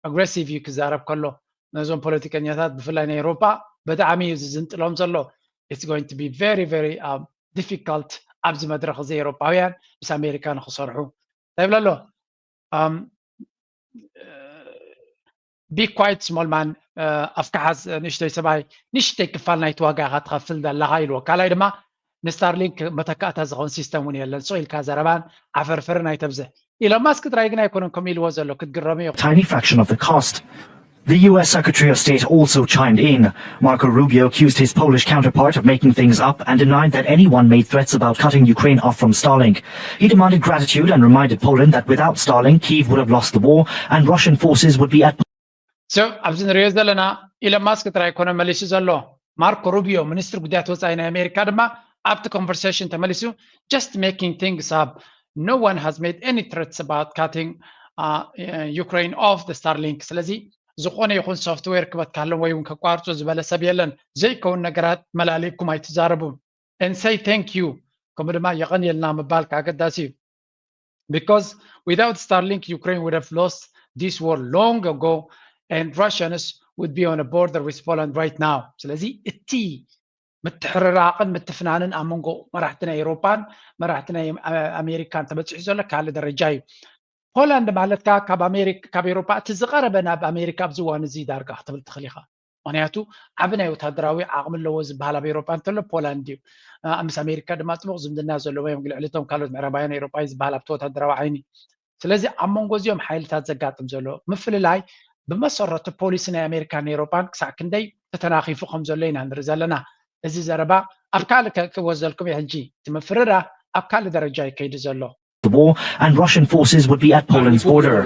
ኣግሬሲቭ እዩ ክዛረብ ከሎ ነዞም ፖለቲከኛታት ብፍላይ ናይ ኤሮፓ ብጣዕሚ እዩ ዝዝንጥሎም ዘሎ it's going to be very very difficult ኣብዚ መድረክ እዚ ኤሮፓውያን ምስ ኣሜሪካ ንክሰርሑ እንታይ ይብሎ ኣሎ be quiet small man ኣፍካ ሓዝ ንእሽተይ ሰብኣይ ንእሽተይ ክፋል ናይቲ ዋጋ ኢኻ ትኸፍል ዘለኻ ኢልዎ ካልኣይ ድማ ንስታርሊንክ መተካእታ ዝኸውን ሲስተም እውን የለን ስቕ ኢልካ ዘረባን ዓፈርፈርን ኣይተብዝሕ ኢሎን ማስክ ጥራይ ግን ኣይኮነን ከምኡ ኢልዎ ዘሎ ክትግረሙ ኢኹም tiny fraction of the cost. The U S Secretary of State also chimed in. Marco Rubio accused his Polish counterpart of making things up and denied that anyone made threats about cutting Ukraine off from Starlink. He demanded gratitude and reminded Poland that without Starlink, Kyiv would have lost the war and Russian forces would be at so ኣብዚ ንሪኦ ዘለና ኢሎን ማስክ ጥራይ ኮነ መሊሱ ዘሎ ማርኮ ሩቢዮ ሚኒስትሪ ጉዳያት ወፃኢ ናይ ኣሜሪካ ድማ ኣብቲ conversation ተመሊሱ just making things up no one has made any threats about cutting uh, Ukraine off the Starlink ስለዚ ዝኾነ ይኹን software ክበትካሎም ወይ እውን ከቋርፁ ዝበለ ሰብ የለን ዘይከውን ነገራት መላሊእኩም ኣይትዛረቡ and say thank you ከምኡ ድማ የቐንየልና ምባል ኣገዳሲ እዩ because without Starlink Ukraine would have lost this war long ago and Russians would be on a border with Poland right now ስለዚ እቲ ምትሕርራቕን ምትፍናንን ኣብ መንጎ መራሕቲ ናይ ኤሮፓን መራሕቲ ናይ ኣሜሪካን ተበፂሑ ዘሎ ካልእ ደረጃ እዩ ፖላንድ ማለት ከዓ ካብ ኣሜሪካ ካብ ኤሮፓ እቲ ዝቐረበ ናብ ኣሜሪካ ኣብዚ እዋን እዚ ዳርጋ ክትብል ትኽእል ኢኻ ምክንያቱ ዓቢ ናይ ወታደራዊ ዓቕሚ ኣለዎ ዝበሃል ኣብ ኤሮፓ እንተሎ ፖላንድ እዩ ምስ ኣሜሪካ ድማ ፅቡቅ ዝምድና ዘለዎ እዮም ልዕሊ እቶም ካልኦት ምዕራባውያን ኤሮፓ ዝበሃል ኣብቲ ወታደራዊ ዓይኒ ስለዚ ኣብ መንጎ እዚኦም ሓይልታት ዘጋጥም ዘሎ ምፍልላይ ብመሰረቱ ፖሊሲ ናይ ኣሜሪካን ኤሮፓን ክሳዕ ክንደይ ተተናኺፉ ከም ዘሎ ኢና ንርኢ ዘለና እዚ ዘረባ ኣብ ካልእ ክወስደልኩም እየ ሕጂ እቲ ምፍርራህ ኣብ ካልእ ደረጃ ይከይዱ ዘሎ the war and Russian forces would be at Poland's border.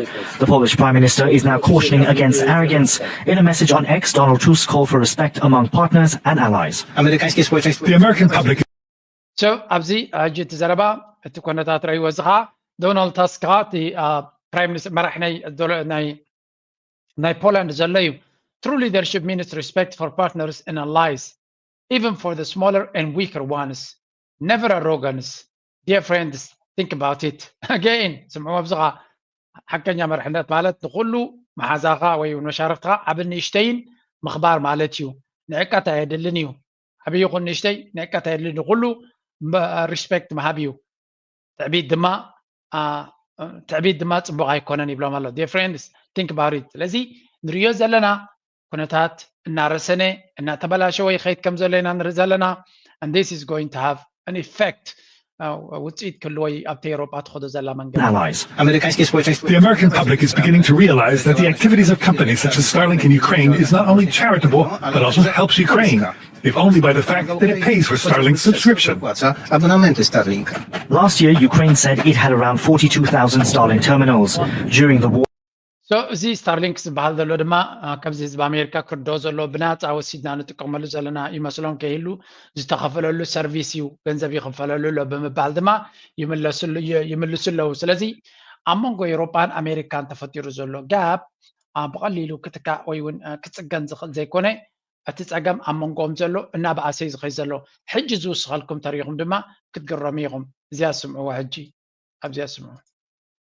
The Polish Prime Minister is now cautioning against arrogance. In a message on X, Donald Tusk called for respect among partners and allies. Американский спецоперации. The American public So ኣብዚ ሕጂ እቲ ዘረባ እቲ ኮነታት ረእይዎ እዚ ከዓ ዶናልድ ታስክ ከዓ እቲ ፕራይም ሚኒስትር መራሕ ናይ ናይ ፖላንድ ዘሎ እዩ True leadership means respect for partners and allies, even for the smaller and weaker ones. Never arrogance. Dear friends, think about it. Again, ስምዑ ኣብዚ ከዓ ሓቀኛ መርሕነት ማለት ንኩሉ መሓዛኻ ወይ እውን መሻርክትኻ ዓብን ንእሽተይን ምኽባር ማለት እዩ። ንዕቀት ኣየድልን እዩ። ዓብዪ ይኹን ንእሽተይ ንዕቀት ኣየድልን ንኩሉ respect ምሃብ እዩ። ትዕቢት ድማ ትዕቢት ድማ ፅቡቅ ኣይኮነን ይብሎም ኣሎ dear friends think about it ስለዚ ንሪዮ ዘለና ኩነታት እናረሰነ እናተበላሸወ ይኸይድ ከም ዘሎ ኢና ንርኢ ዘለና and this is going to have an effect ውፅኢት ክህልዎ ኣብቲ ኤሮጳ ትኸዶ ዘላ መንገዲ allies. Американский спецоперации. The American public is beginning to realize that the activities of companies such as Starlink in Ukraine is not only charitable, but also helps Ukraine, if only by the fact that it pays for Starlink's subscription. Абонементы Starlink. Last year, Ukraine said it had around forty-two thousand Starlink terminals. During the war, So እዚ ስታርሊንክ ዝበሃል ዘሎ ድማ ከምዚ ህዝቢ ኣሜሪካ ክርድኦ ዘለዎ ብናፃ ወሲድና ንጥቀመሉ ዘለና ይመስሎም ከይህሉ ዝተኸፈለሉ ሰርቪስ እዩ ገንዘብ ይኽፈለሉ ኣሎ ብምባል ድማ ይምልሱ ኣለዉ ስለዚ ኣብ መንጎ ኤሮጳን ኣሜሪካን ተፈጢሩ ዘሎ ጋፕ ብቐሊሉ ክትካእ ወይ እውን ክፅገን ዝኽእል ዘይኮነ እቲ ፀገም ኣብ መንጎኦም ዘሎ እናበኣሰ እዩ ዝኸይ ዘሎ ሕጂ ዝውስኸልኩም ተሪኹም ድማ ክትግረሙ ኢኹም እዚኣ ስምዕዎ ሕጂ ኣብዚኣ ስምዑ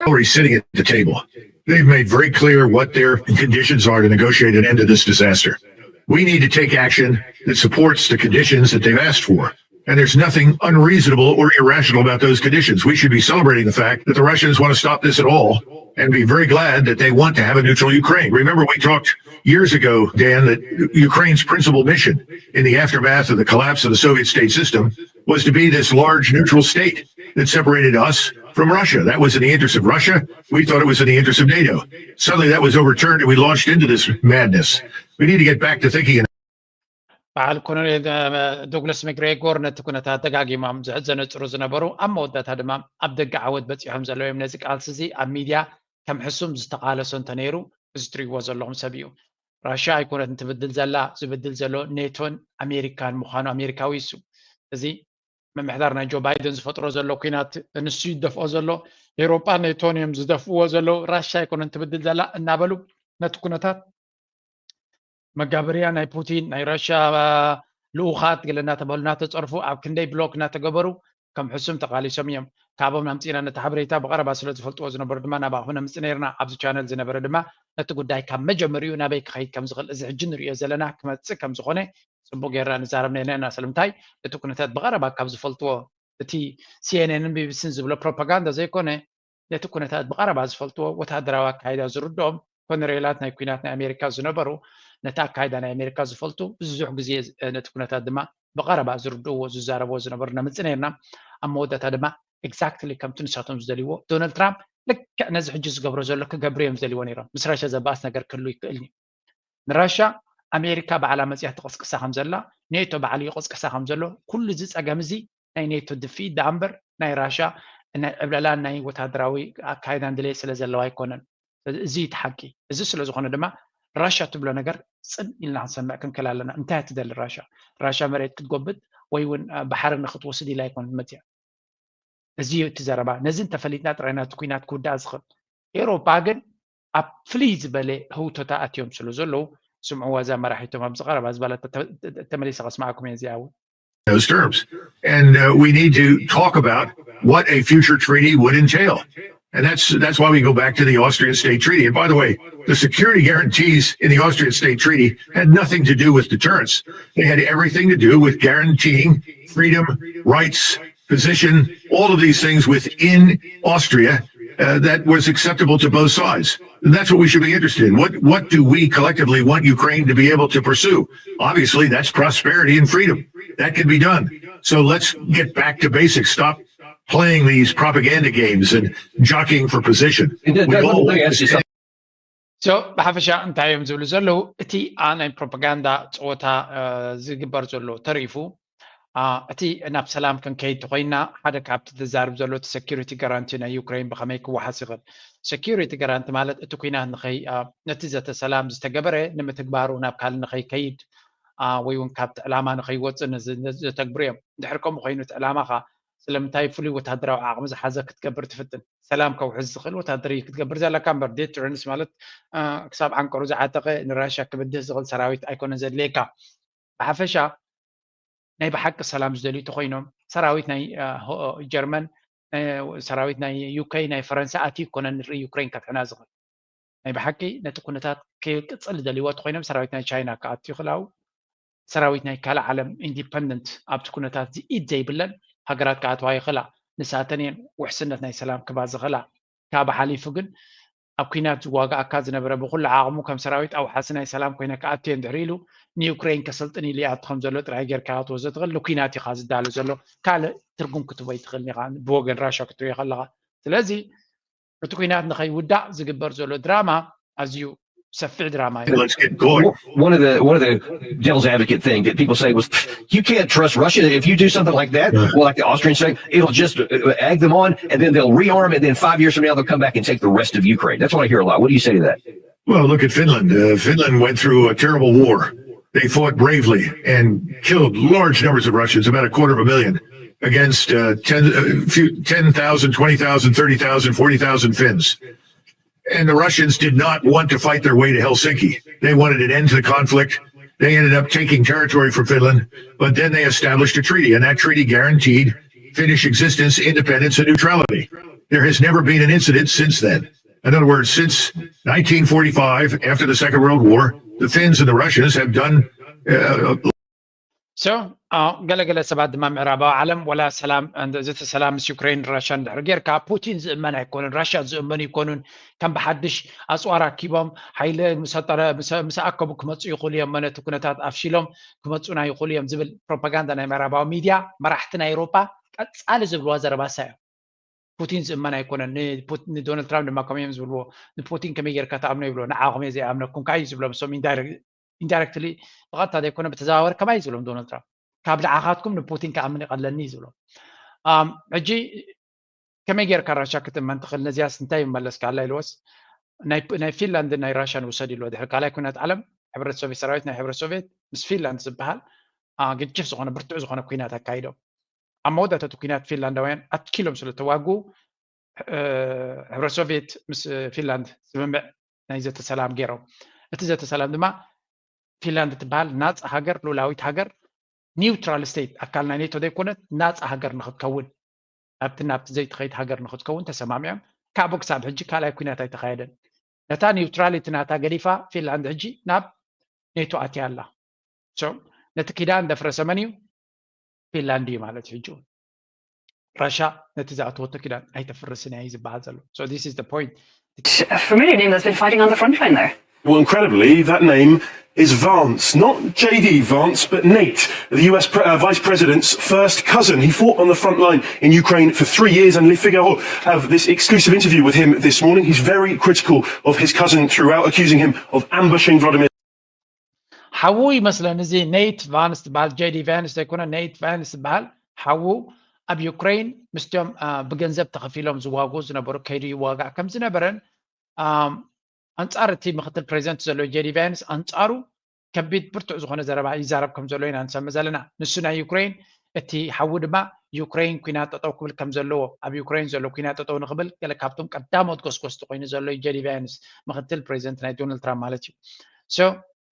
already sitting at the table. They've made very clear what their conditions are to negotiate an end to this disaster. We need to take action that supports the conditions that they've asked for. And there's nothing unreasonable or irrational about those conditions. We should be celebrating the fact that the Russians want to stop this at all and be very glad that they want to have a neutral Ukraine. Remember, we talked years ago, Dan, that Ukraine's principal mission in the aftermath of the collapse of the Soviet state system was to be this large neutral state that separated us from Russia. That was in the interest of Russia. We thought it was in the interest of NATO. Suddenly that was overturned and we launched into this madness. We need to get back to thinking. በዓል ኮሎኔል ዶግለስ መግሬጎር ነቲ ኩነታት ደጋጊሞም ዘነፅሩ ዝነበሩ፣ ኣብ መወዳእታ ድማ ኣብ ደገ ዓወት በፂሖም ዘለዉ እዮም። ነዚ ቃልሲ እዚ ኣብ ሚድያ ከም ሕሱም ዝተቓለሶ እንተነይሩ፣ እዚ ትሪእዎ ዘለኹም ሰብ እዩ። ራሽያ ኣይኮነትን ትብድል ዘላ፣ ዝብድል ዘሎ ኔቶን ኣሜሪካን ምዃኑ ኣሜሪካዊ እሱ። እዚ ምምሕዳር ናይ ጆ ባይደን ዝፈጥሮ ዘሎ ኩናት፣ ንሱ ይደፍኦ ዘሎ፣ ኤውሮጳ ኔቶን እዮም ዝደፍእዎ ዘለዉ። ራሽያ ኣይኮነን ትብድል ዘላ እናበሉ ነቲ ኩነታት መጋበርያ ናይ ፑቲን ናይ ራሽያ ልኡኻት ገለ እናተባህሉ እናተፀርፉ ኣብ ክንደይ ብሎክ እናተገበሩ ከም ሕሱም ተቓሊሶም እዮም። ካብኦም ኣምፂእና ነቲ ሓበሬታ ብቐረባ ስለ ዝፈልጥዎ ዝነበሩ ድማ ናባኹም ነምፅእ ነይርና። ኣብዚ ቻነል ዝነበረ ድማ ነቲ ጉዳይ ካብ መጀመሪኡ ናበይ ክኸይድ ከም ዝኽእል እዚ ሕጂ ንሪኦ ዘለና ክመፅእ ከም ዝኾነ ፅቡቅ ጌርና ንዛረብ ነና ኢና። ስለምንታይ እቲ ኩነታት ብቐረባ ካብ ዝፈልጥዎ እቲ ሲኤንኤንን ቢቢሲን ዝብሎ ፕሮፓጋንዳ ዘይኮነ ነቲ ኩነታት ብቐረባ ዝፈልጥዎ ወታደራዊ ኣካይዳ ዝርድኦም ኮነሬላት ናይ ኩናት ናይ ኣሜሪካ ዝነበሩ ነቲ ኣካይዳ ናይ ኣሜሪካ ዝፈልጡ ብዙሕ ግዜ ነቲ ኩነታት ድማ ብቐረባ ዝርድእዎ ዝዛረብዎ ዝነበሩ ነምፅእ ነርና። ኣብ መወዳእታ ድማ ኤግዛክትሊ ከምቲ ንሳቶም ዝደልይዎ ዶናልድ ትራምፕ ልክዕ ነዚ ሕጂ ዝገብሮ ዘሎ ክገብሩ እዮም ዝደልይዎ ነይሮም። ምስ ራሽያ ዘባእስ ነገር ክህሉ ይክእል እዩ። ንራሽያ ኣሜሪካ ባዕላ መፅያ ትቕስቅሳ ከም ዘላ ኔቶ ባዕሉ ይቕስቅሳ ከም ዘሎ ኩሉ እዚ ፀገም እዚ ናይ ኔቶ ድፍኢት ደኣ እምበር ናይ ራሽያ ናይ ዕብለላን ናይ ወታደራዊ ኣካይዳን ድሌት ስለ ዘለዋ ኣይኮነን። እዚ እቲ ሓቂ። እዚ ስለ ዝኾነ ድማ ራሽያ ትብሎ ነገር ፅን ኢልና ክንሰምዕ ክንክእል ኣለና። እንታይ ትደሊ ራሽያ? ራሽያ መሬት ክትጎብጥ ወይ እውን ባሕሪ ንክትወስድ ኢላ ኣይኮነን መፅያ። እዚ እዩ እቲ ዘረባ። ነዚ እንተፈሊጥና ጥራይ ናቲ ኩናት ክውዳእ ዝኽእል። ኤውሮጳ ግን ኣብ ፍልይ ዝበለ ህውቶታ ኣትዮም ስለ ዘለዉ ስምዕዋ እዛ መራሒቶም ኣብዚ ቀረባ ዝበለታ ተመሊሰ ከስምዓኩም እየ እዚኣ እውን። Those terms. And uh, we need to talk about what a future treaty would entail. And that's that's why we go back to the Austrian State Treaty. And by the way, the security guarantees in the Austrian State Treaty had nothing to do with deterrence. They had everything to do with guaranteeing freedom, rights, position, all of these things within Austria uh, that was acceptable to both sides. And that's what we should be interested in. What what do we collectively want Ukraine to be able to pursue? Obviously, that's prosperity and freedom. That can be done. So let's get back to basics. Stop playing these propaganda games and jockeying for position. We all so ብሓፈሻ እንታይ እዮም ዝብሉ ዘለዉ? እቲ ናይ ፕሮፓጋንዳ ፀወታ ዝግበር ዘሎ ተሪፉ እቲ ናብ ሰላም ክንከይድ ተኮይና ሓደ ካብቲ ተዛርብ ዘሎ እቲ ሴኪሪቲ ጋራንቲ ናይ ዩክሬን ብከመይ ክወሓስ ይኽእል? ሴኪሪቲ ጋራንቲ ማለት እቲ ኩናት ንኸይ ነቲ ዘተ ሰላም ዝተገበረ ንምትግባሩ ናብ ካልእ ንኸይከይድ ወይ እውን ካብቲ ዕላማ ንኸይወፅእ ዘተግብሩ እዮም። ድሕሪ ከምኡ ኮይኑ እቲ ዕላማኻ ስለምንታይ ፍሉይ ወታደራዊ ዓቕሚ ዝሓዘ ክትገብር ትፍትን? ሰላም ከውሕስ ዝኽእል ወታደር እዩ ክትገብር ዘለካ እምበር ዴትረንስ ማለት ክሳብ ዓንቀሩ ዝዓጠቐ ንራሽያ ክብድህ ዝኽእል ሰራዊት ኣይኮነን ዘድልየካ። ብሓፈሻ ናይ ብሓቂ ሰላም ዝደልዩ ተኮይኖም ሰራዊት ናይ ጀርመን ሰራዊት ናይ ዩኬ ናይ ፈረንሳ ኣትዩ ኮነ ንርኢ ዩክሬን ከድሕና ዝኽእል ናይ ብሓቂ ነቲ ኩነታት ክቅፅል ዝደልይዎ ተኮይኖም ሰራዊት ናይ ቻይና ክኣትዩ ይኽእላው ሰራዊት ናይ ካልእ ዓለም ኢንዲፐንደንት ኣብቲ ኩነታት ዝኢድ ዘይብለን ሃገራት ክኣትዋ ይኽእላ ንሳተን እየን ውሕስነት ናይ ሰላም ክባ ዝኽእላ ካብ ሓሊፉ ግን ኣብ ኩናት ዝዋጋኣካ ዝነበረ ብኩሉ ዓቕሙ ከም ሰራዊት ኣውሓሲ ናይ ሰላም ኮይነ ክኣቱ እየ እንድሕር ኢሉ ንዩክሬን ከሰልጥን ኢሉ ይኣቱ ከም ዘሎ ጥራይ ጌርካ ክትወስዶ ትኽእል ንኩናት ኢኻ ዝዳሎ ዘሎ ካልእ ትርጉም ክትቦ ይትኽእል ኢኻ ብወገን ራሻ ክትሪኦ ከለኻ ስለዚ እቲ ኩናት ንኸይውዳእ ዝግበር ዘሎ ድራማ ኣዝዩ ሰፊሕ ድራማ እዩ Let's get going. one of the one of the devil's advocate thing that people say was you can't trust Russia if you do something like that. Well, like the Austrians say, it'll just uh, egg them on, and then they'll rearm, and then five years from now they'll come back and take the rest of Ukraine. That's what I hear a lot. What do you say to that? Well, look at Finland. Uh, Finland went through a terrible war. They fought bravely and killed large numbers of Russians, about a quarter of a million, against uh, 10, uh, few, ten thousand, twenty thousand, thirty thousand, forty thousand Finns. And the Russians did not want to fight their way to Helsinki. They wanted an end to the conflict. They ended up taking territory from Finland, but then they established a treaty, and that treaty guaranteed Finnish existence, independence, and neutrality. There has never been an incident since then. In other words, since nineteen forty-five, after the Second World War, the Finns and the Russians have done uh, So ገለገለ ሰባት ድማ ምዕራባዊ ዓለም ወላ ሰላም ዘተ ሰላም ምስ ዩክሬን ራሽያ እንድሕር ጌርካ ፑቲን ዝእመን ኣይኮኑን፣ ራሽያ ዝእመኑ ይኮኑን። ከም ብሓድሽ ኣፅዋር ኣኪቦም ሓይሊ ምስ ኣከቡ ክመፁ ይኽእሉ እዮም፣ መነቲ ኩነታት ኣፍሺሎም ክመፁና ይኽእሉ እዮም ዝብል ፕሮፓጋንዳ ናይ ምዕራባዊ ሚድያ መራሕቲ ናይ ኤውሮፓ ቀፃሊ ዝብልዋ ዘረባሳ እዮም። ፑቲን ዝእመን ኣይኮነን። ንዶናልድ ትራምፕ ድማ ከምኡ እዮም ዝብልዎ። ንፑቲን ከመይ ጌርካ ትኣምኖ ይብሎ፣ ንዓኹም እየ ዘይኣምነኩም ከኣ እዩ ዝብሎም። እሶም ኢንዳይረክትሊ ብቐጥታ ዘይኮነ ብተዘዋወሪ ከማይ ዝብሎም ዶናልድ ትራምፕ፣ ካብ ንዓኻትኩም ንፑቲን ክኣምን ይቐለኒ እዩ ዝብሎም። ሕጂ ከመይ ጌርካ ራሻ ክትእመን ትኽእል? ነዚያስ እንታይ ይመለስካላ ኢልዎስ ናይ ፊንላንድን ናይ ራሽያን ውሰድ ኢልዎ። ድሕሪ ካልኣይ ኩናት ዓለም ሕብረት ሶቪየት፣ ሰራዊት ናይ ሕብረት ሶቪየት ምስ ፊንላንድ ዝበሃል ግጭፍ ዝኾነ ብርቱዕ ዝኾነ ኩናት ኣካይዶም። ኣብ መወዳእታ እቲ ኩናት ፊንላንዳውያን ኣትኪሎም ስለ ተዋግኡ ሕብረት ሶቪየት ምስ ፊንላንድ ስምምዕ ናይ ዘተ ሰላም ገይሮም። እቲ ዘተ ሰላም ድማ ፊንላንድ ትበሃል ናፃ ሃገር፣ ሉላዊት ሃገር፣ ኒውትራል ስቴት፣ ኣካል ናይ ኔቶ ዘይኮነት ናፃ ሃገር ንክትከውን፣ ኣብቲ ናብቲ ዘይትኸይድ ሃገር ንክትከውን ተሰማሚዖም። ካብኡ ክሳብ ሕጂ ካልኣይ ኩናት ኣይተኻየደን። ነታ ኒውትራሊቲ ናታ ገዲፋ ፊንላንድ ሕጂ ናብ ኔቶ ኣትያ ኣላ። ነቲ ኪዳን ደፍረሰ መን እዩ? ፊንላንድ እዩ ማለት እዩ። ሕጂ እውን ራሻ ነቲ ዝኣተወቶ ኪዳን ኣይተፍርስን እያ እዩ ዝበሃል ዘሎ። So this is the point. A familiar name that's been fighting on the front line there. Well, incredibly, that name is Vance, not J D Vance, but Nate, the U S pre- uh, Vice President's first cousin. He fought on the front line in Ukraine for three years, and Le Figaro have this exclusive interview with him this morning. He's very critical of his cousin throughout, accusing him of ambushing Vladimir. ሓዉ ይመስለን እዚ ኔት ቫንስ ዝበሃል፣ ጄዲ ቫንስ ዘይኮነ ኔት ቫንስ ዝበሃል ሓዉ ኣብ ዩክሬን ምስቶም ብገንዘብ ተኸፊሎም ዝዋግኡ ዝነበሩ ከይዱ ይዋጋእ ከም ዝነበረን ኣንጻር እቲ ምክትል ፕሬዚደንት ዘሎ ጄዲ ቫንስ ኣንጻሩ ከቢድ ብርቱዕ ዝኾነ ዘረባ ይዛረብ ከም ዘሎ ኢና ንሰምዕ ዘለና። ንሱ ናይ ዩክሬን እቲ ሓዉ ድማ ዩክሬን ኩናት ጠጠው ክብል ከም ዘለዎ፣ ኣብ ዩክሬን ዘሎ ኩናት ጠጠው ንክብል ገለ ካብቶም ቀዳሞት ጎስጎስቲ ኮይኑ ዘሎ ጄዲ ቫንስ ምክትል ፕሬዚደንት ናይ ዶናልድ ትራምፕ ማለት እዩ።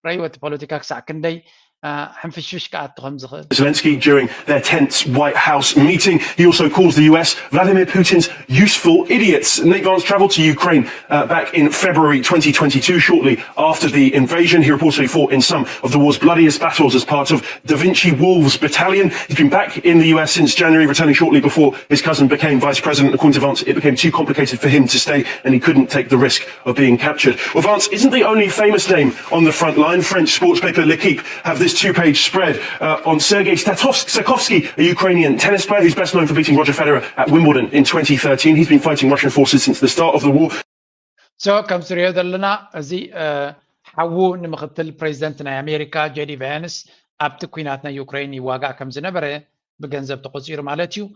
ረእይዎ እቲ ፖለቲካ ክሳዕ ክንደይ ሕንፍሽፍሽ ክኣቱ ከም ዝኽእል። Zelensky during their tense White House meeting. He also calls the U S Vladimir Putin's useful idiots. Nate Vance travelled to Ukraine uh, back in February twenty twenty-two, shortly after the invasion. He reportedly fought in some of the war's bloodiest battles as part of Da Vinci Wolves Battalion. He's been back in the U S since January, returning shortly before his cousin became vice president. According to Vance, it became too complicated for him to stay and he couldn't take the risk of being captured. Well, Vance isn't the only famous name on the front line. French sports paper L'Equipe have this two-page spread uh, on Sergei Statovs- Sakovsky, a Ukrainian tennis player who's best known for beating Roger Federer at Wimbledon in twenty thirteen. He's been fighting Russian forces since the start of the war. So ከም ዝሪኦ ዘለና እዚ ሓዉ ንምክትል ፕሬዚደንት ናይ ኣሜሪካ ጄዲ ቫንስ ኣብቲ ኩናት ናይ ዩክሬን ይዋጋእ ከም ዝነበረ ብገንዘብ ተቆፂሩ ማለት እዩ።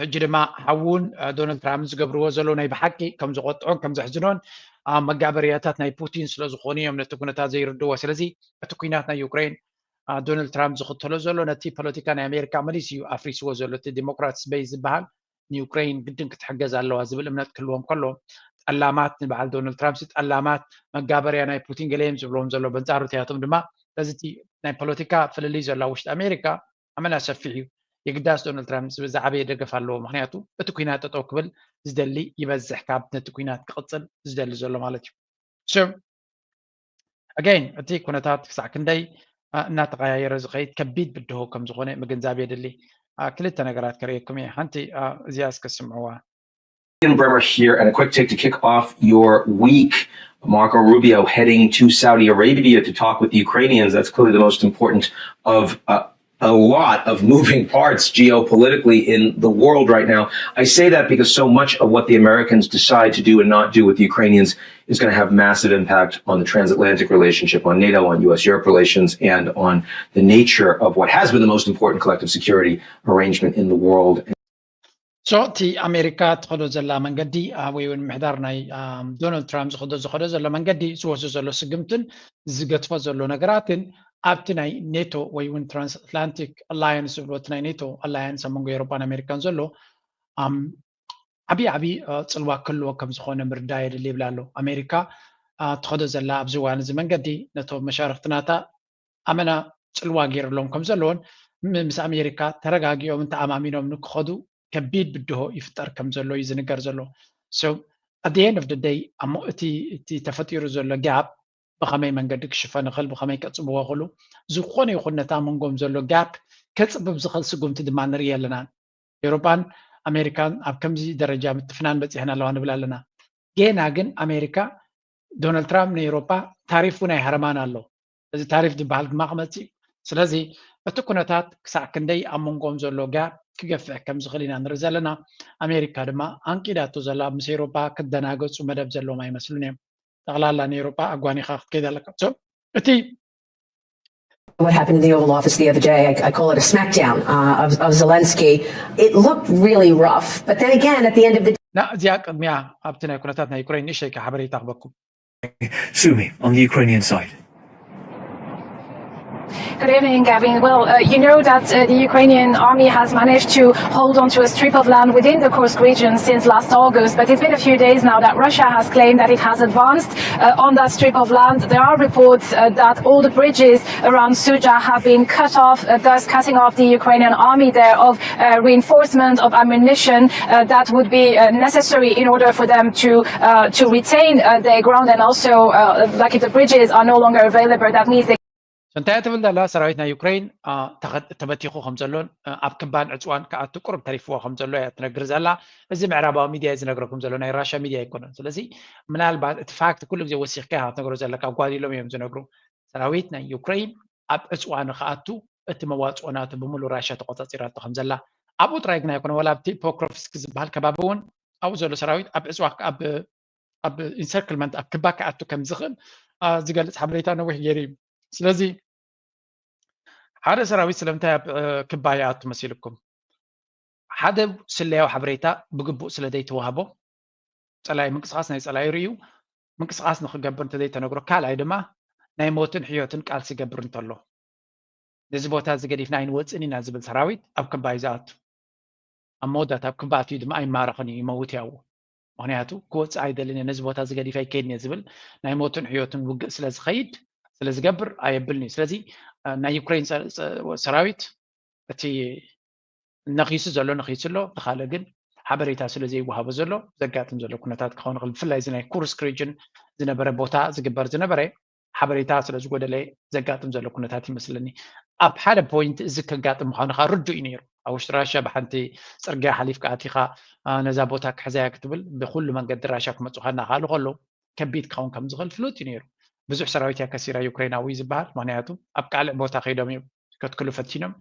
ሕጂ ድማ ሓዉን ዶናልድ ትራምፕ ዝገብርዎ ዘሎ ናይ ብሓቂ ከም ዝቆጥዖን ከም ዘሕዝኖን መጋበርያታት ናይ ፑቲን ስለ ዝኾኑ እዮም ነቲ ኩነታት ዘይርድዎ። ስለዚ እቲ ኩናት ናይ ዩክሬን ዶናልድ ትራምፕ ዝኽተሎ ዘሎ ነቲ ፖለቲካ ናይ ኣሜሪካ መሊሱ እዩ ኣፍሪስዎ ዘሎ። እቲ ዲሞክራትስ በይ ዝበሃል ንዩክሬን ግድን ክትሕገዝ ኣለዋ ዝብል እምነት ክህልዎም ከሎ፣ ጠላማት ንበዓል ዶናልድ ትራምፕ ጠላማት መጋበርያ ናይ ፑቲን ገለ እዮም ዝብልዎም ዘሎ። በንጻሩ እቲኣቶም ድማ በዚ እቲ ናይ ፖለቲካ ፍልልይ ዘሎ ኣብ ውሽጢ ኣሜሪካ ኣመና ሰፊሕ እዩ። የግዳስ ዶናልድ ትራምፕ ዝዓበየ ደገፍ ኣለዎ። ምክንያቱ እቲ ኩናት ጠጠው ክብል ዝደሊ ይበዝሕ ካብ ነቲ ኩናት ክቕፅል ዝደሊ ዘሎ ማለት እዩ። ኣገይን እቲ ኩነታት ክሳዕ ክንደይ እናተቐያየረ ዝኸይድ ከቢድ ብድሆ ከም ዝኾነ ምግንዛብ የድሊ። ክልተ ነገራት ከርእየኩም እየ። ሓንቲ እዚኣ እስከ ስምዕዋ። Bremer here, and a quick take to kick off your week. Marco Rubio heading to Saudi Arabia to talk with the Ukrainians. That's clearly the most important of uh, a lot of moving parts geopolitically in the world right now. I say that because so much of what the Americans decide to do and not do with the Ukrainians is going to have massive impact on the transatlantic relationship, on NATO, on U S Europe relations, and on the nature of what has been the most important collective security arrangement in the world. So እቲ ኣሜሪካ ትኸዶ ዘላ መንገዲ ወይ እውን ምሕዳር ናይ ዶናልድ ትራምፕ ዝኸዶ ዝኸዶ ዘሎ መንገዲ ዝወስዶ ዘሎ ስግምትን ዝገትፎ ዘሎ ነገራትን ኣብቲ ናይ ኔቶ ወይ እውን ትራንስኣትላንቲክ ኣላያንስ ዝብሎ እቲ ናይ ኔቶ ኣላያንስ ኣብ መንጎ ኤውሮጳን ኣሜሪካን ዘሎ ዓብዪ ዓብዪ ፅልዋ ክህልዎ ከም ዝኾነ ምርዳእ የድሊ ይብል ኣሎ። ኣሜሪካ ትኸዶ ዘላ ኣብዚ እዋን እዚ መንገዲ ነቶም መሻርክቲ ናታ ኣመና ፅልዋ ገይርሎም ከም ዘለዎን ምስ ኣሜሪካ ተረጋጊኦም እንተኣማሚኖም ንክኸዱ ከቢድ ብድሆ ይፍጠር ከም ዘሎ እዩ ዝንገር ዘሎ። So at the end of the day እቲ ተፈጢሩ ዘሎ ጋፕ ብኸመይ መንገዲ ክሽፈን ይኽእል፣ ብኸመይ ከጽብዎ ይኽእሉ፣ ዝኾነ ይኹን ነታ መንጎም ዘሎ ጋፕ ከጽብብ ዝኽእል ስጉምቲ ድማ ንርኢ ኣለና። ኤውሮጳን ኣሜሪካን ኣብ ከምዚ ደረጃ ምትፍናን በጺሐን ኣለዋ ንብል ኣለና። ጌና ግን ኣሜሪካ፣ ዶናልድ ትራምፕ ንኤውሮጳ ታሪፍ እውን ኣይሃረማን ኣሎ። እዚ ታሪፍ ዝበሃል ድማ ክመጽእ እዩ። ስለዚ እቲ ኩነታት ክሳዕ ክንደይ ኣብ መንጎኦም ዘሎ ጋፕ ክገፍሕ ከም ዝኽእል ኢና ንርኢ ዘለና። ኣሜሪካ ድማ ኣንቂዳቶ ዘላ ምስ ኤውሮጳ ክደናገጹ መደብ ዘለዎም ኣይመስሉን እዮም። ጠቕላላ ንኤውሮጳ ኣጓኒኻ ክትከይድ ኣለካ። So እቲ What happened in the Oval Office the other day, I, I call it a smackdown uh, of, of Zelensky. It looked really rough, but then again, at the end of the day, ና እዚኣ ቅድሚያ ኣብቲ ናይ ኩነታት ናይ ዩክሬን ንእሽተይ ሓበሬታ ክበኩም። Sumi on the Ukrainian side. Good evening, Gavin. Well, uh, you know that uh, the Ukrainian army has managed to hold on to a strip of land within the Kursk region since last August, but it's been a few days now that Russia has claimed that it has advanced uh, on that strip of land. There are reports uh, that all the bridges around Suja have been cut off, uh, thus cutting off the Ukrainian army there of uh, reinforcement of ammunition uh, that would be uh, necessary in order for them to uh, to retain uh, their ground, and also uh, like if the bridges are no longer available, that means they እንታይ ትብል ዘላ ሰራዊት ናይ ዩክሬን ተበቲኹ ከም ዘሎን ኣብ ክባን ዕፅዋን ክኣቱ ቁሩብ ተሪፍዎ ከም ዘሎ እያ ትነግር ዘላ። እዚ ምዕራባዊ ሚድያ እዩ ዝነግረኩም ዘሎ፣ ናይ ራሻ ሚድያ ኣይኮነን። ስለዚ ምናልባት እቲ ፋክት ኩሉ ግዜ ወሲኽካ ኢኻ ክትነግሮ ዘለካ፣ ኣጓዲሎም እዮም ዝነግሩ። ሰራዊት ናይ ዩክሬን ኣብ ዕፅዋ ንክኣቱ እቲ መዋፅኦ ናቱ ብምሉእ ራሻ ተቆፃፂራቶ ከም ዘላ፣ ኣብኡ ጥራይ ግን ኣይኮነ፣ ወላ ኣብቲ ፖክሮቭስክ ዝበሃል ከባቢ እውን ኣብኡ ዘሎ ሰራዊት ኣብ ዕፅዋ ኣብ ኢንሰርክልመንት ኣብ ክባ ክኣቱ ከም ዝኽእል ዝገልፅ ሓበሬታ ነዊሕ ገይሩ እዩ። ስለዚ ሓደ ሰራዊት ስለምንታይ ኣብ ክባ ይኣቱ መሲልኩም? ሓደ ስለያዊ ሓበሬታ ብግቡእ ስለ ዘይተዋህቦ፣ ፀላኢ ምንቅስቃስ ናይ ፀላኢ ርእዩ ምንቅስቃስ ንክገብር እንተዘይተነግሮ፣ ካልኣይ ድማ ናይ ሞትን ሕዮትን ቃልሲ ይገብር እንተሎ፣ ነዚ ቦታ እዚ ገዲፍና ኣይንወፅእን ኢና ዝብል ሰራዊት ኣብ ክባ እዩ ዝኣቱ። ኣብ መወዳእታ ኣብ ክባ ኣትዩ ድማ ኣይማረኽን እዩ፣ ይመውት ያው። ምክንያቱ ክወፅእ ኣይደልን እየ፣ ነዚ ቦታ እዚ ገዲፈ ኣይከይድን እየ ዝብል ናይ ሞትን ሕዮትን ውግእ ስለ ዝኸይድ ስለ ዝገብር ኣየብልን እዩ። ስለዚ ናይ ዩክሬን ሰራዊት እቲ ነኺሱ ዘሎ ነኺሱ ኣሎ፣ እቲ ካልእ ግን ሓበሬታ ስለ ዘይወሃቦ ዘሎ ዘጋጥም ዘሎ ኩነታት ክኸውን ይኽእል። ብፍላይ እዚ ናይ ኩርስክ ሪጅን ዝነበረ ቦታ ዝግበር ዝነበረ ሓበሬታ ስለ ዝጎደለ ዘጋጥም ዘሎ ኩነታት ይመስለኒ። ኣብ ሓደ ፖይንት እዚ ከጋጥም ምዃኑ ከዓ ርዱእ እዩ ነይሩ። ኣብ ውሽጢ ራሻ ብሓንቲ ፅርግያ ሓሊፍካ ኣቲኻ ነዛ ቦታ ክሕዘያ ክትብል ብኩሉ መንገዲ ራሻ ክመፁኻ እናኽኣሉ ከለዉ ከቢድ ክኸውን ከም ዝኽእል ፍሉጥ እዩ ነይሩ። ብዙሕ ሰራዊት እያ ከሲራ ዩክሬናዊ ዝበሃል፣ ምክንያቱ ኣብ ካልዕ ቦታ ከይዶም እዮም ከትክሉ ፈቲኖም።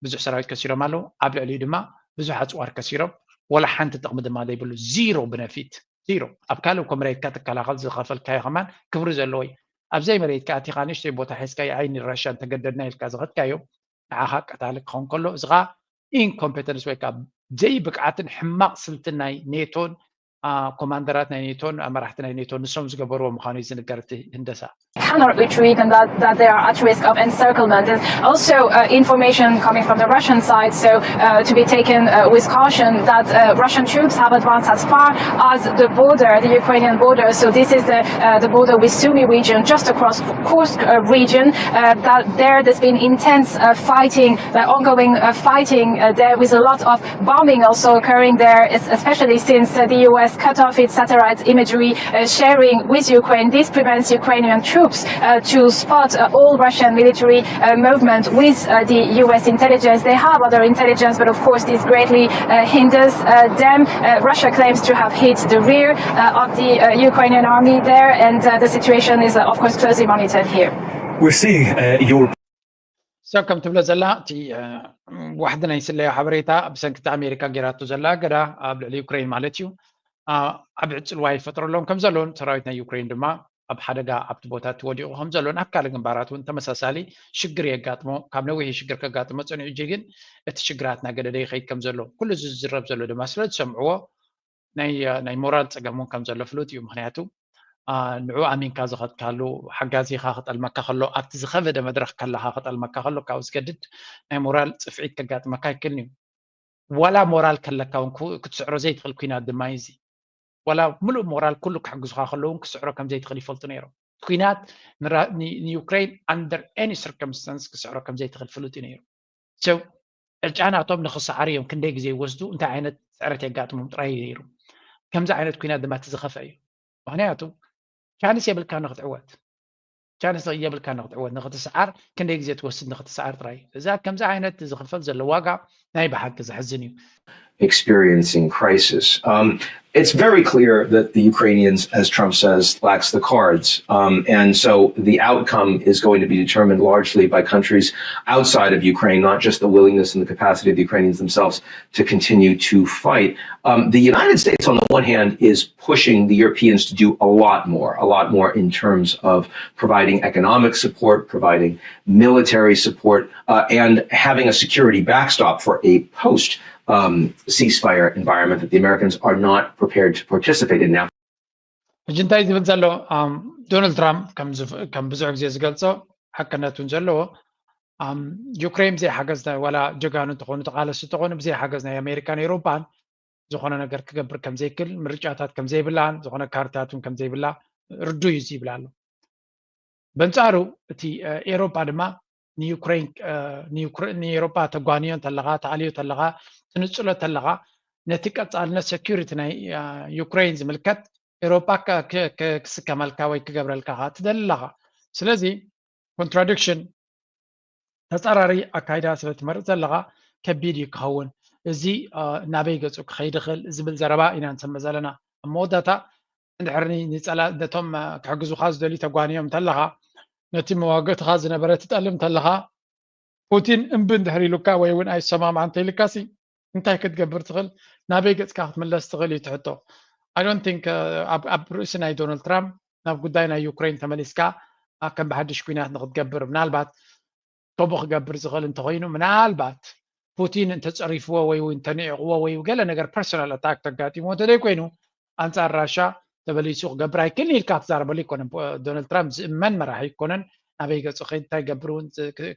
ብዙሕ ሰራዊት ከሲሮም ኣለዉ። ኣብ ልዕሊኡ ድማ ብዙሕ ኣፅዋር ከሲሮም፣ ወላ ሓንቲ ጥቕሚ ድማ ዘይብሉ፣ ዚሮ ብነፊት፣ ዚሮ። ኣብ ካልእ እኮ መሬትካ ትከላኸል ዝኸፈልካዮ ከማን ክብሪ ዘለዎ እዩ። ኣብ ዘይመሬትካ ኣቲኻ ንእሽተይ ቦታ ሒዝካ ዓይኒ ራሻ እንተገደድና ኢልካ ዝኸድካዮ ንዓኻ ቀታሊ ክኸውን ከሎ፣ እዚ ኸዓ ኢንኮምፔተንስ ወይ ከዓ ዘይብቕዓትን ሕማቕ ስልትን ናይ ኔቶን ኮማንደራት ናይ ኔቶን መራሕቲ ናይ ኔቶ ንሶም ዝገበርዎ ምዃኑ እዩ ዝንገር እቲ ህንደሳ። Cannot retreat and that, that they are at risk of encirclement. There's also uh, information coming from the Russian side, so uh, to be taken uh, with caution, that uh, Russian troops have advanced as far as the border, the Ukrainian border. So this is the, uh, the border with Sumy region, just across Kursk uh, region. Uh, that there, there's been intense uh, fighting, uh, ongoing uh, fighting uh, there, with a lot of bombing also occurring there, especially since uh, the U S cut off its satellite imagery uh, sharing with Ukraine. This prevents Ukrainian troops uh, to spot uh, all Russian military uh, movement with uh, the U S intelligence. They have other intelligence, but of course this greatly uh, hinders uh, them. Uh, Russia claims to have hit the rear uh, of the uh, Ukrainian army there, and uh, the situation is uh, of course closely monitored here. We're seeing uh, Europe. ሰብ ከም ትብሎ ዘላ እቲ ዋሕዲ ናይ ስለያ ሓበሬታ ብሰንኪ እቲ ኣሜሪካ ጌራቶ ዘላ እገዳ ኣብ ልዕሊ ዩክሬን ማለት እዩ ዓብዪ ጽልዋ ይፈጥረሎም ከም ዘሎን ሰራዊት ናይ ዩክሬን ድማ ኣብ ሓደጋ ኣብቲ ቦታ ተወዲቑ ከም ዘሎን ኣብ ካልእ ግንባራት እውን ተመሳሳሊ ሽግር የጋጥሞ ካብ ነዊሕ ሽግር ከጋጥሞ ጸኒሑ እጂ ግን እቲ ሽግራት እናገደደ ይኸይድ ከም ዘሎ ኩሉ እዚ ዝዝረብ ዘሎ ድማ ስለ ዝሰምዕዎ ናይ ናይ ሞራል ጸገም እውን ከም ዘሎ ፍሉጥ እዩ። ምክንያቱ ንዑ ኣሚንካ ዝኸድካሉ ሓጋዚኻ ክጠልመካ ከሎ ኣብቲ ዝኸበደ መድረኽ ከለኻ ክጠልመካ ከሎ ካብኡ ዝገድድ ናይ ሞራል ጽፍዒት ከጋጥመካ ኣይክእልን እዩ። ዋላ ሞራል ከለካ እውን ክትስዕሮ ዘይትኽእል ኩናት ድማ እዩ እዚ። ዋላ ምሉእ ሞራል ኩሉ ክሕግዙኻ ከለዉ እውን ክስዕሮ ከም ዘይትኽእል ይፈልጡ ነይሮም። ኩናት ንዩክሬን under any circumstance ክስዕሮ ከም ዘይትኽእል ፍሉጥ እዩ ነይሩ። So ዕጫ ናቶም ንኽሰዓሩ እዮም ክንደይ ግዜ ይወስዱ እንታይ ዓይነት ስዕረት የጋጥሞም ጥራይ እዩ ነይሩ። ከምዚ ዓይነት ኩናት ድማ እቲ ዝኸፍአ እዩ። ምክንያቱ ቻንስ የብልካ ንክትዕወት ቻንስ የብልካ ንክትዕወት ንክትስዓር ክንደይ ግዜ ትወስድ ንክትስዓር ጥራይ እዛ ከምዚ ዓይነት ዝኽፈል ዘሎ ዋጋ ናይ ብሓቂ ዘሕዝን እዩ። Experiencing crisis. Um, it's very clear that the Ukrainians, as Trump says, lacks the cards. Um, and so the outcome is going to be determined largely by countries outside of Ukraine, not just the willingness and the capacity of the Ukrainians themselves to continue to fight. Um, the United States, on the one hand, is pushing the Europeans to do a lot more, a lot more in terms of providing economic support, providing military support, uh, and having a security backstop for a post um, ceasefire environment that the Americans are not prepared to participate in now. ሕጂ እንታይ ዝብል ዘሎ ዶናልድ ትራምፕ ከም ብዙሕ ግዜ ዝገልጾ ሓቅነት እውን ዘለዎ ዩክሬን ብዘይ ሓገዝ ዋላ ጀጋኑ እንተኾኑ ተቃለሱ እንተኾኑ ብዘይ ሓገዝ ናይ ኣሜሪካን ኤውሮፓን ዝኾነ ነገር ክገብር ከምዘይክል ምርጫታት ከምዘይብላን ዝኾነ ካርታት እውን ከምዘይብላ ርዱይ እዩ ይብል ኣሎ። በንጻሩ እቲ ኤውሮፓ ድማ ንዩክሬን ንኤውሮፓ ተጓንዮ እንተለኻ ተኣልዮ ተለኻ ትንጽሎ ተለኻ ነቲ ቀጻልነት ሰኪሪቲ ናይ ዩክሬን ዝምልከት ኤውሮፓ ክስከመልካ ወይ ክገብረልካ ትደሊ ኣለኻ። ስለዚ ኮንትራዲክሽን ተጻራሪ ኣካይዳ ስለ ትመርጽ ዘለኻ ከቢድ እዩ ክኸውን። እዚ ናበይ ገጹ ክኸይድ ይኽእል ዝብል ዘረባ ኢና ንሰምዕ ዘለና። ኣብ መወዳእታ እንድሕር ነቶም ክሕግዙኻ ዝደልዩ ተጓንዮም እንተለኻ ነቲ መዋግእትኻ ዝነበረ ትጠልም እንተለኻ ፑቲን እምቢ እንድሕር ኢሉካ ወይ እውን ኣይሰማማዕ እንተኢልካሲ እንታይ ክትገብር ትኽእል? ናበይ ገጽካ ክትምለስ ትኽእል እዩ እቲ ሕቶ። I don't think ኣብ ርእሲ ናይ ዶናልድ ትራምፕ ናብ ጉዳይ ናይ ዩክሬን ተመሊስካ ከም ብሓድሽ ኲናት ንክትገብር ምናልባት ከምኡ ክገብር ዝኽእል እንተኾይኑ ምናልባት ፑቲን እንተፀሪፍዎ ወይ እውን እንተንዒቕዎ ወይ ገለ ነገር ፐርሶናል ኣታክ ተጋጢምዎ እንተዘይኮይኑ ኣንፃር ራሻ ተበሊሱ ክገብር ኣይክእልን ኢልካ ክትዛረበሉ ኣይኮነን። ዶናልድ ትራምፕ ዝእመን መራሒ ኣይኮነን። ናበይ ገፁ ከይድ እንታይ ገብር እውን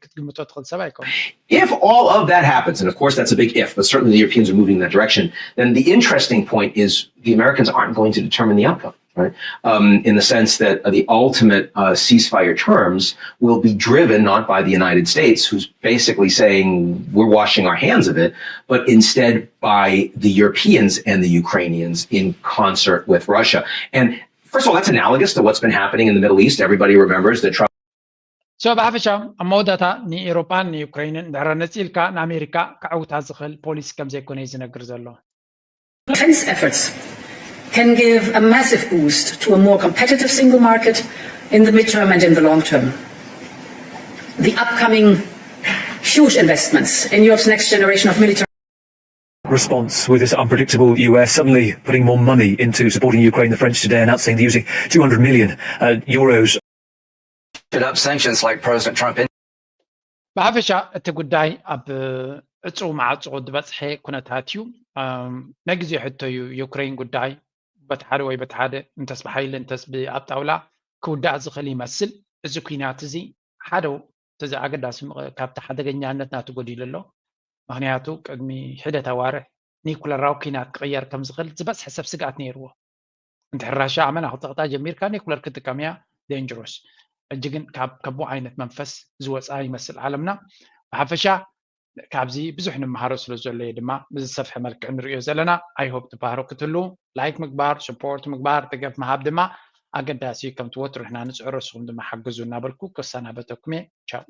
ክትግምቶ ትኽእል ሰብ ኣይኮነን። If all of that happens, and of course that's a big if, but certainly the Europeans are moving in that direction, then the interesting point is the Americans aren't going to determine the outcome. Right? Um, in the sense that the ultimate uh, ceasefire terms will be driven not by the United States, who's basically saying we're washing our hands of it, but instead by the Europeans and the Ukrainians in concert with Russia. And first of all, that's analogous to what's been happening in the Middle East. Everybody remembers that Trump. So ብሓፈሻ ኣብ መወዳእታ ንኤውሮጳን ንዩክሬንን ድሕረ ነፂልካ ንኣሜሪካ ክዕውታ ዝኽእል ፖሊሲ ከም ዘይኮነ እዩ ዝነግር ዘሎ። Defense efforts can give a massive boost to a more competitive single market in the midterm and in the long term. The upcoming huge investments in Europe's next generation of military response with this unpredictable U S suddenly putting more money into supporting Ukraine. The French today announcing they're using two hundred million uh, euros. Up sanctions like President Trump. ብሓፈሻ እቲ ጉዳይ ኣብ ዕፁው መዓፅዎ ዝበፅሐ ኩነታት እዩ። ናይ ግዜ ሕቶ እዩ። ዩክሬን ጉዳይ በቲ ሓደ ወይ በቲ ሓደ እንተስ ብሓይሊ እንተስ ብኣብ ጣውላ ክውዳእ ዝኽእል ይመስል። እዚ ኩናት እዚ ሓደ እቲ ኣገዳሲ ካብቲ ሓደገኛነት ናቱ ጎዲሉ ኣሎ። ምክንያቱ ቅድሚ ሒደት ኣዋርሕ ኒኩለራዊ ኩናት ክቕየር ከም ዝኽእል ዝበዝሐ ሰብ ስግኣት ነይርዎ። እንድሕር ራሻ ኣመና ክትቕጣ ጀሚርካ ኒኩለር ክትጥቀም እያ ዴንጀሮስ። ሕጂ ግን ካብ ከምኡ ዓይነት መንፈስ ዝወፅኣ ይመስል ዓለምና። ብሓፈሻ ካብዚ ብዙሕ ንምሃሮ ስለ ዘሎ እዩ ድማ ብዝሰፍሐ መልክዕ ንሪኦ ዘለና። I hope ትባህሮ ክትህሉ ላይክ ምግባር፣ ስፖርት ምግባር፣ ደገፍ ምሃብ ድማ ኣገዳሲ እዩ። ከምቲ ወትሩ ንሕና ንፅዕሮ ንስኹም ድማ ሓግዙ እናበልኩ ክሰናበተኩም እየ። ቻው።